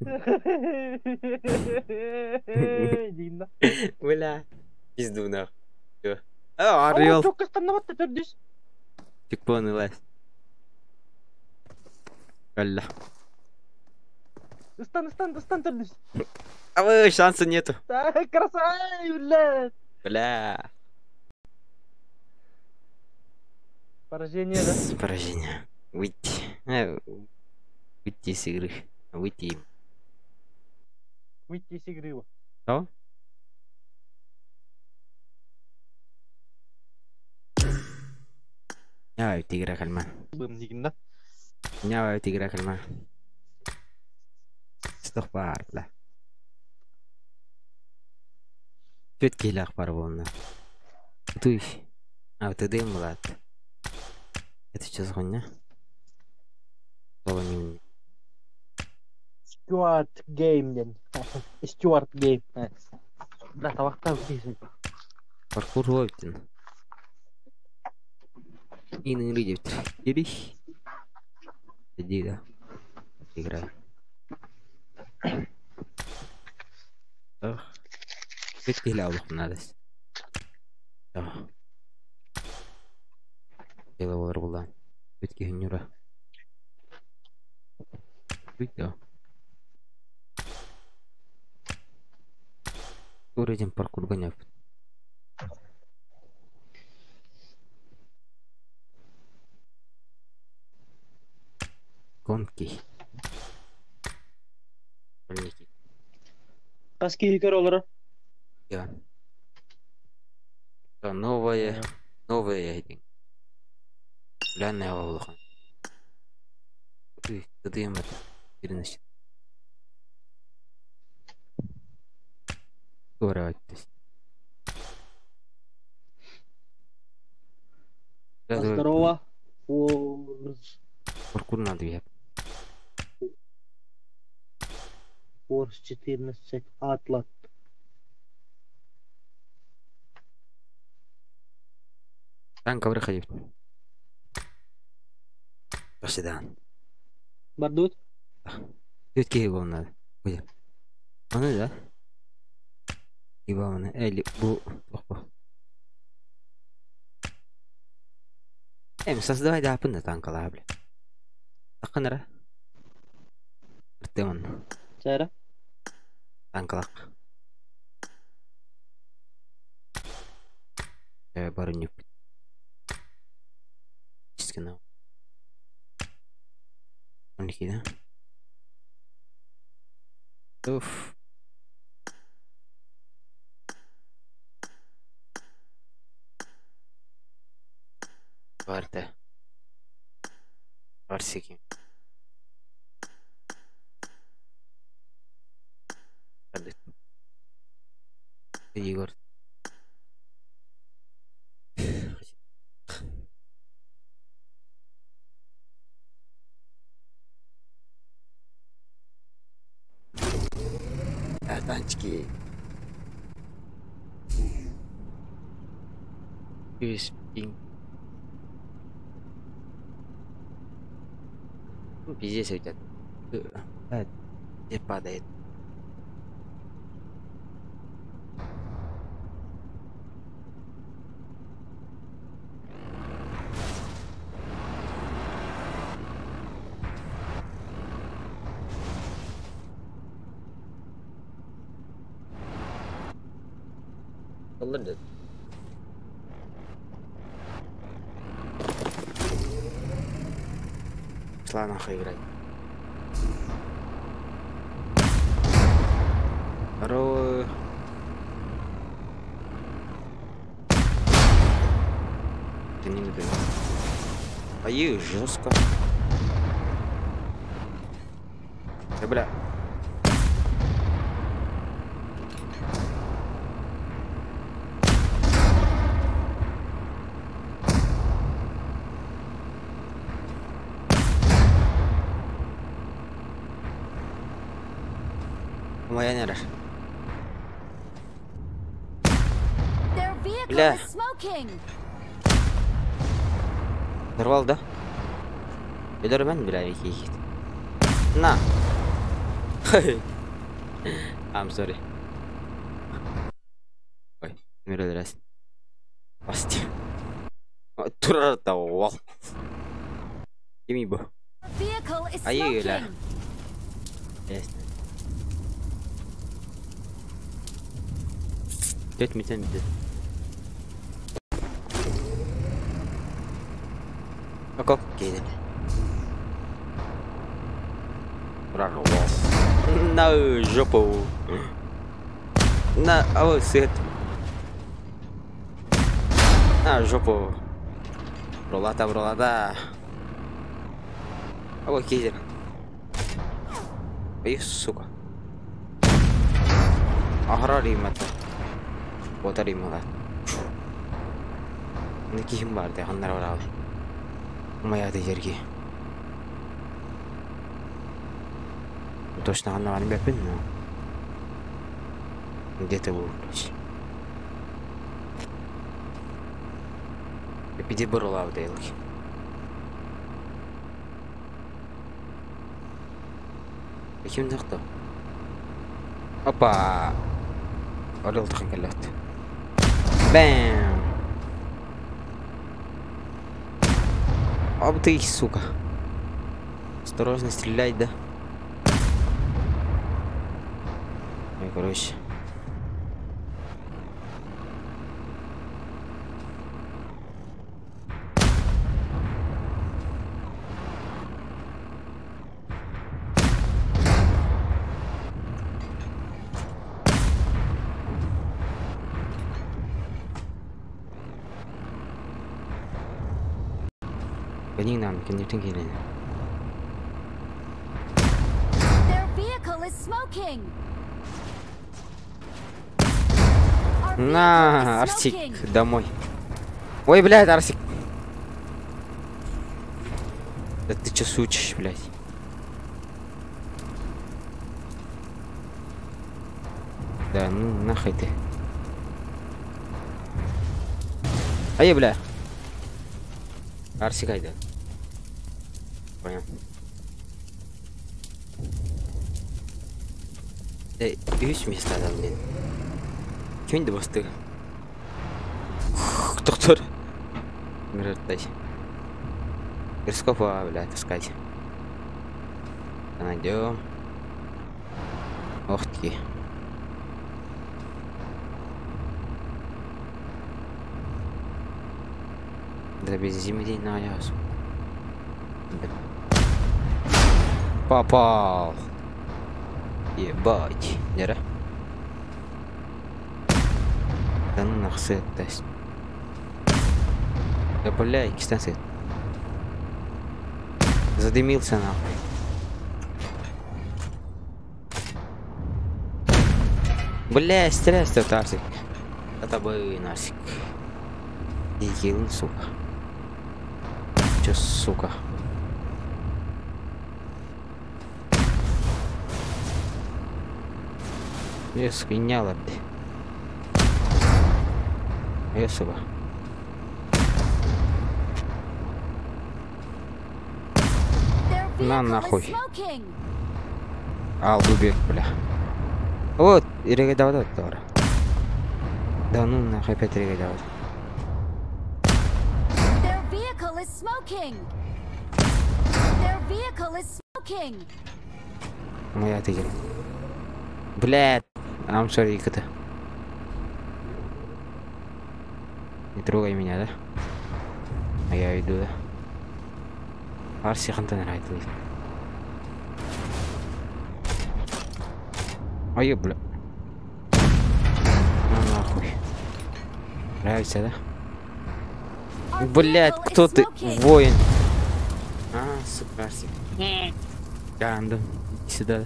Speaker 11: Дина.
Speaker 1: Бля. Пизду нах. А, орел.
Speaker 11: Чокка станноватты төрдүс.
Speaker 1: Чекпоны лес. Алла.
Speaker 11: Ыстан, ыстан, ыстан төрдүс.
Speaker 1: А вы шанса нету.
Speaker 11: Так, красавчик, бля.
Speaker 1: Бля.
Speaker 11: Поражение, да?
Speaker 1: Поражение. Выйти. Выйти из игры. Выйти.
Speaker 11: Выйти из игры.
Speaker 1: Что? Ай, тигра кальмар.
Speaker 11: Бым дигин да.
Speaker 1: Меня игра кальма. Стохпар, бля. Түт киһилээх бар буолна. Туй. А, ты дым, Влад. Это что за хуйня? Слово не мне.
Speaker 11: Стюарт Гейм диэн. Стюарт Гейм. Да, табахтан дейсің.
Speaker 1: Паркур ловитин. И на Ири. Иди, да. Играй. Ах. Түт киһилээх олох надо. Дело болар булан. Түт киһи нюра. Түт да. Уровень паркур гоняв. Гонки. Школьники.
Speaker 11: Хас киһи көр олоро.
Speaker 1: Я. Да, новое, новое един. Глянь улахан. Ты, ты юм Ирнэш. Тура айтты.
Speaker 11: Здорово. Форс.
Speaker 1: Паркур надо я.
Speaker 11: Форс 14 Атлат.
Speaker 1: Танка выходи. Пошли.
Speaker 11: Бардут?
Speaker 1: Түт киһи буолан надо. Буя. Аны да. Ибаманы эли бу тохпо. Эм создавай да апын да танкала бля. Такынара. Артемон.
Speaker 11: Чара?
Speaker 1: Танкалак. Барынюк. Чискина. 12 да? Уф. Барда. Барсики. Егор. Танчики. Пинг. Ну, пиздец, у тебя. Где падает? London. Шла нахуй играть. Здорово. Ты не люблю. Ай, жестко. Да бля. Моя Бля. Взорвал, да? Эдермен, бля, хихит. На. I'm sorry. Ой, мир Басти. Турарта уол. Кими бу? Айыла. Ясно. 4200 бит. Окей, кейден. На жопу. На, а свет. На жопу. Бролата, бролата. Оба кизер. Эй, сука. Ахара римата. Бота римала. Не кихим бар де, ханнар бар ал. Мая жерге. Точно ханна бар бепин, но. Где-то был, короче. Пиди бұрылау дейлік. Ким тахта? Опа! Орел тахын келет. Бэм! Об ты, сука. Осторожно стрелять, да? Ну, короче.
Speaker 3: Their vehicle is smoking. Our vehicle
Speaker 1: На,
Speaker 3: is
Speaker 1: Арсик,
Speaker 3: smoking.
Speaker 1: домой. Ой, блядь, Арсик. Да ты чё сучишь, блядь? Да, ну нахуй ты. Ай, бля. Арсик айда. Понял. Эй, үс место адам, блин. Кимди басты? Доктор. Мироттай. Перископа, бля, таскать. Найдем. Ох ты. Да без земли на ясу. Попал. Ебать. Нера. Да ну нахуй тест. Да бля, кстати. Задымился нахуй. Бля, стреляй, что Арсик. Это бы Арсик. Иди, сука. Чё, сука? Я скиняла, бля. Я, сука.
Speaker 3: Their
Speaker 1: На
Speaker 3: vehicle is
Speaker 1: нахуй.
Speaker 3: smoking.
Speaker 1: Ал, убег, бля. Вот, регадават тора. Да ну нахуй опять регадават.
Speaker 3: Their vehicle is smoking. Their vehicle is smoking.
Speaker 1: Моя ты. Блядь, I'm sorry, это. Не трогай меня, да? А я иду, да? Арси хантан райт. Ой, бля. На нахуй. Нравится, да? Блядь, кто ты? Воин. А, сука, Арсик. Гандон, иди сюда.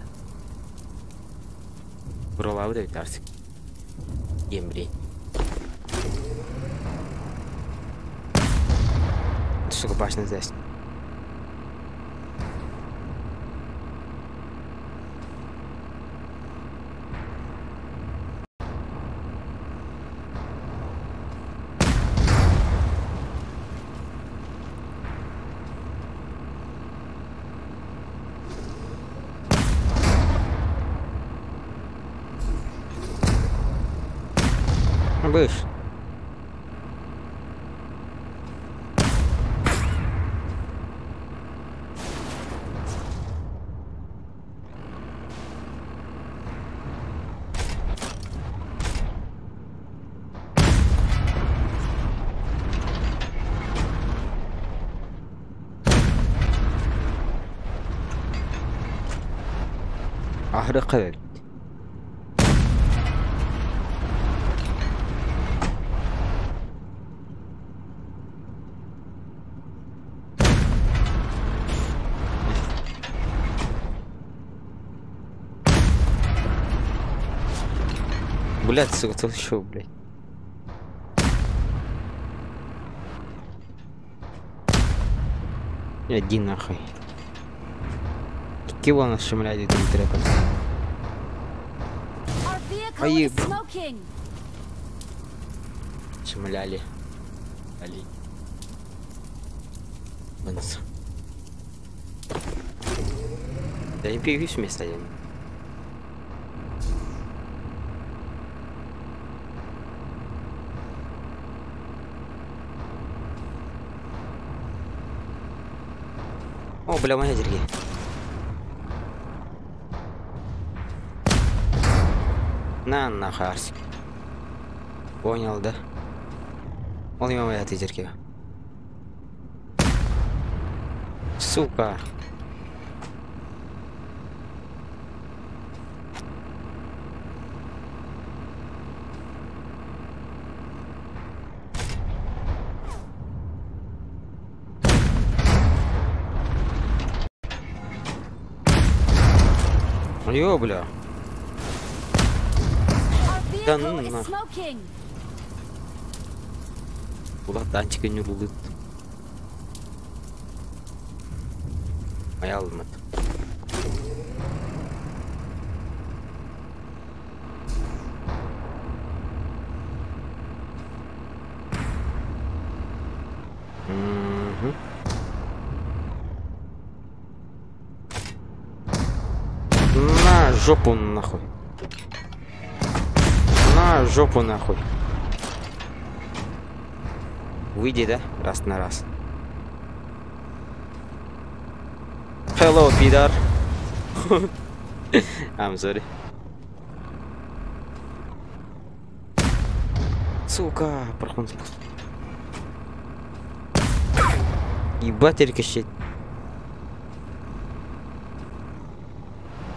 Speaker 1: Брала вот Арсик. Емри. Сука, башня здесь. Быш. Ахры. Блядь, сука, тут еще, блядь. Иди нахуй. Кого нас шумляет этим трепом?
Speaker 3: Our vehicle
Speaker 1: Ай,
Speaker 3: is smoking.
Speaker 1: Шумляли. Али. Вынос. Да не перевесь вместо один. О, бля, моя дерги. На, нахуй, Арсик. Понял, да? Он ему моя дерги. Сука. Ё, бля.
Speaker 3: Our
Speaker 1: Да ну
Speaker 3: vehicle is
Speaker 1: нахуй.
Speaker 3: smoking.
Speaker 1: Куда танчика не рулит. Моя алмат. Мгм. На жопу нахуй. На жопу нахуй. Выйди, да? Раз на раз. Hello, пидор. I'm sorry. Сука, проход спуск. Ебать, рикошет.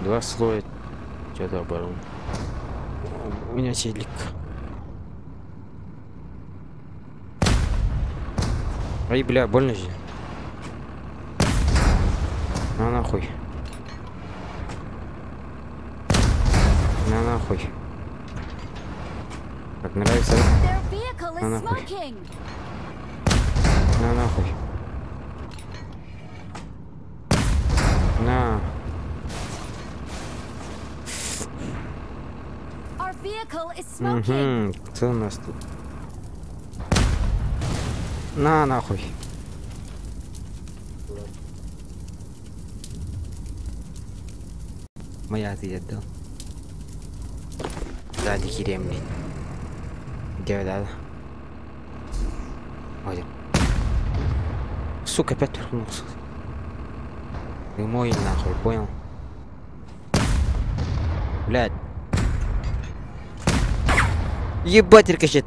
Speaker 1: Два слоя. Что-то оборон. У меня челик. Ай, бля, больно же. На нахуй. На нахуй. Как нравится, да?
Speaker 3: Their vehicle
Speaker 1: На
Speaker 3: is
Speaker 1: нахуй.
Speaker 3: smoking.
Speaker 1: На нахуй. На.
Speaker 3: Our vehicle is smoking.
Speaker 1: Угу. Кто у нас тут? На нахуй. Моя ты отдал. Сзади киремли. Где да? Ой. Сука, опять вернулся. Ты мой нахуй, понял? Блядь. Ебать, рикошет.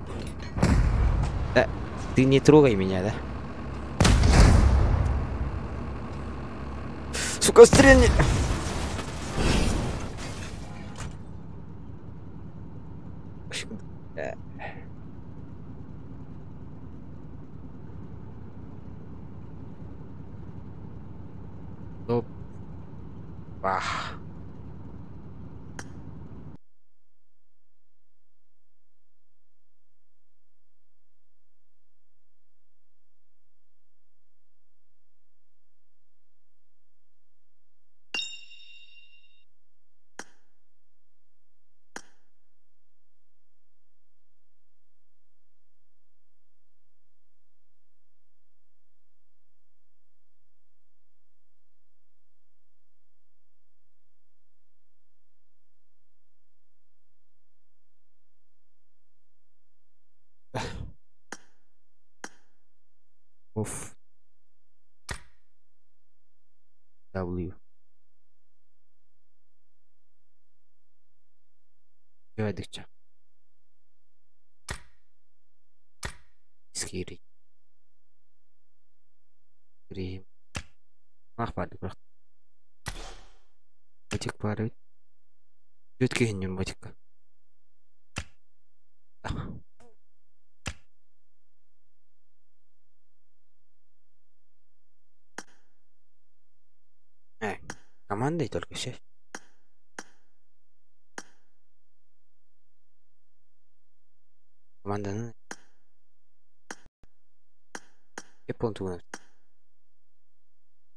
Speaker 1: Да, ты не трогай меня, да? Сука, стрельни! Стоп. Ах. Уф. W. Gördükçe. Скири. Грим. Ах, барды бірақ. Мотик бар бит. Өткеннен мотикка. Командой только все. Команданын Я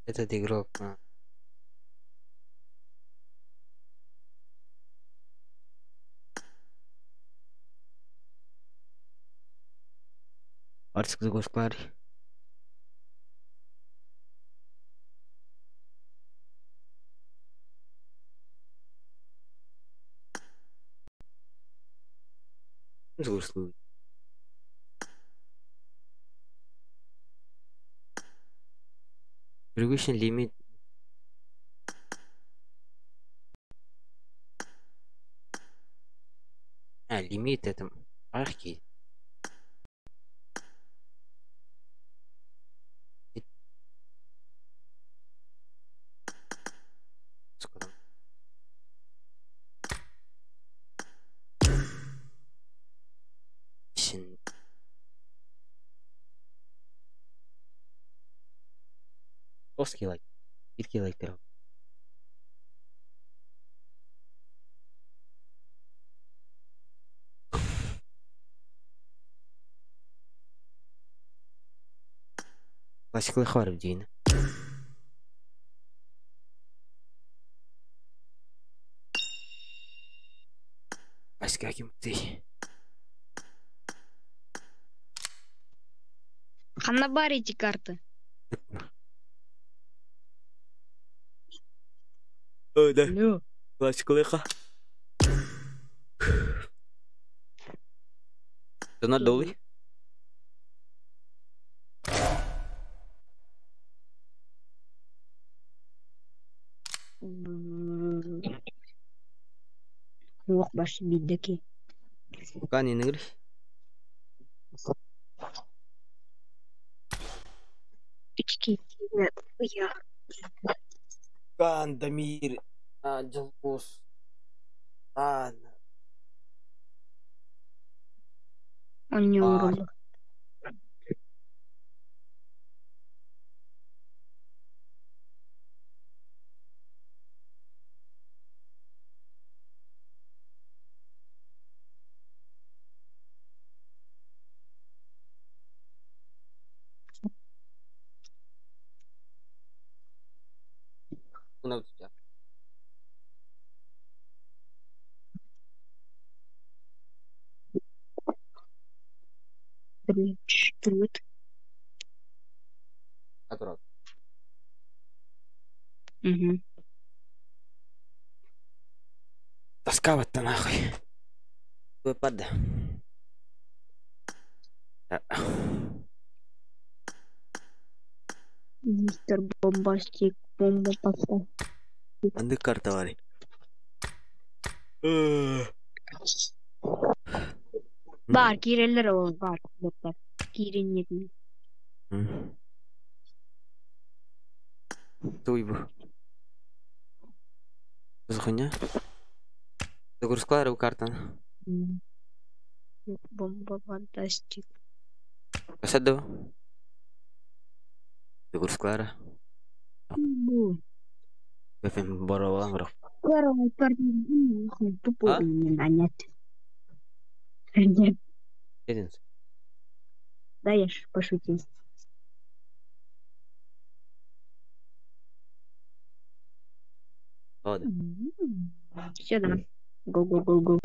Speaker 1: Этот игрок. Артик загусклари. Загусклари. Regression limit. А, лимит это арки. Сколько там? Тоски лайк. Ирки лайк терап. Классикалы хварып дейін. Классика ким ты.
Speaker 15: Ханна бар эти карты.
Speaker 4: Ой, да. Классикалыха.
Speaker 1: Донат долый.
Speaker 15: Ох, баш бидеки.
Speaker 1: Кани ныгыр.
Speaker 15: Ички. Я.
Speaker 1: Кан Дамир. Джилбус. Ан.
Speaker 15: Он не урод. Блин, что это? Угу.
Speaker 1: Тоскавать-то нахуй. Выпада.
Speaker 15: Мистер Бомбастик, бомба пошла.
Speaker 4: Анды карта вари.
Speaker 15: Бар, киреллер ол, бар, бар. Кирин нет.
Speaker 1: Туй бу. Зухуня? Загрузка карта.
Speaker 15: Бомба фантастик.
Speaker 1: Посаду. Загрузка.
Speaker 15: Бу.
Speaker 1: Бефем боровалан бро.
Speaker 15: Короче, тупой нет. Нет. Да, я ж пошутил.
Speaker 1: Ладно.
Speaker 15: Все, да. Го, го, го, го.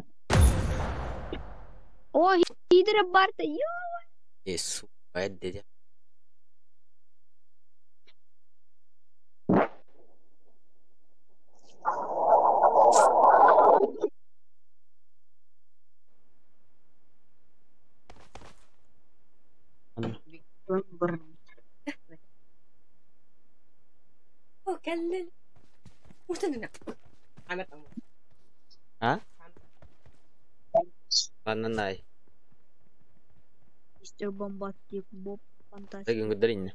Speaker 15: О, Гидра Барта, ё!
Speaker 1: Иисус, дядя. А? Бананай.
Speaker 15: Мистер Бомбастик, Боб Фантастик.
Speaker 1: Тагын гыдарин.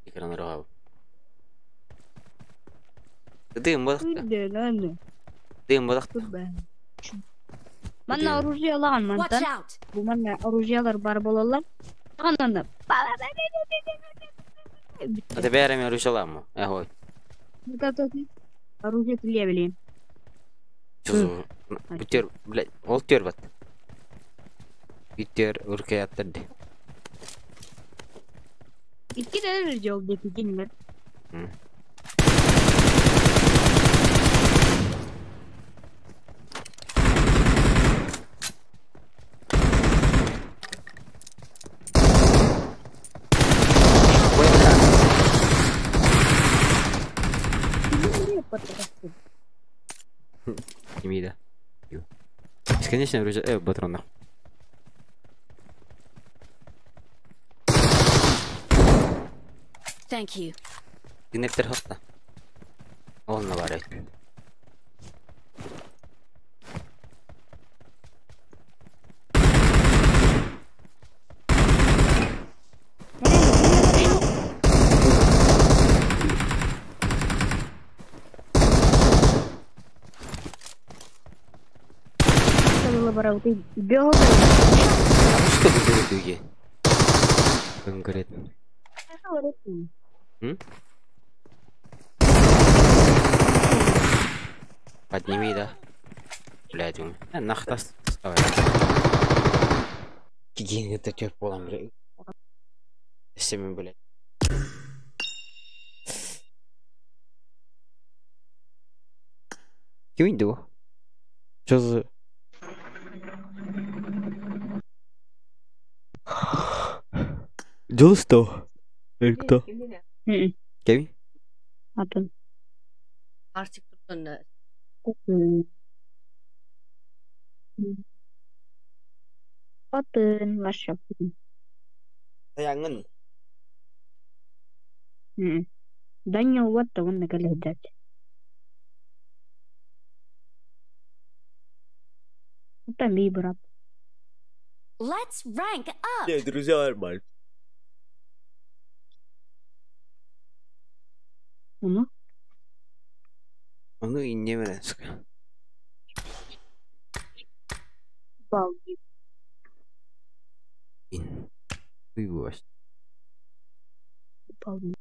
Speaker 1: Экран рогав. Дым бадахта. Дым бадахта.
Speaker 15: Манна оружие алаган мантан. Бу манна оружиялар бар болалар. Ананы.
Speaker 1: А тебе эреми оружие аламы? Эгой.
Speaker 15: Оружие тиле
Speaker 1: Бутер, блядь, ол тер бат. Биттер ыркаяттар ди.
Speaker 15: İki derece oldu iki
Speaker 1: Немида. Бесконечно оружие, патронов.
Speaker 3: Thank you.
Speaker 1: Гнептер хатта. Он наварит. Что вы делаете? Конкретно. Подними, да? Блядь, он. Нахта вставай. Гигиена это тебе полом, блядь. Всеми, блядь. Кем иду? Что за... Дело Или кто? Кеми?
Speaker 15: Атын.
Speaker 5: Арчик туттун.
Speaker 15: Атын ваша.
Speaker 1: Таяңын.
Speaker 15: Даня вот он на коледать. Там и брат.
Speaker 3: Let's rank up.
Speaker 4: Не, друзья, нормально.
Speaker 15: Ну?
Speaker 1: Ну и не сука.
Speaker 15: Балди.
Speaker 1: Хуй
Speaker 15: Балди.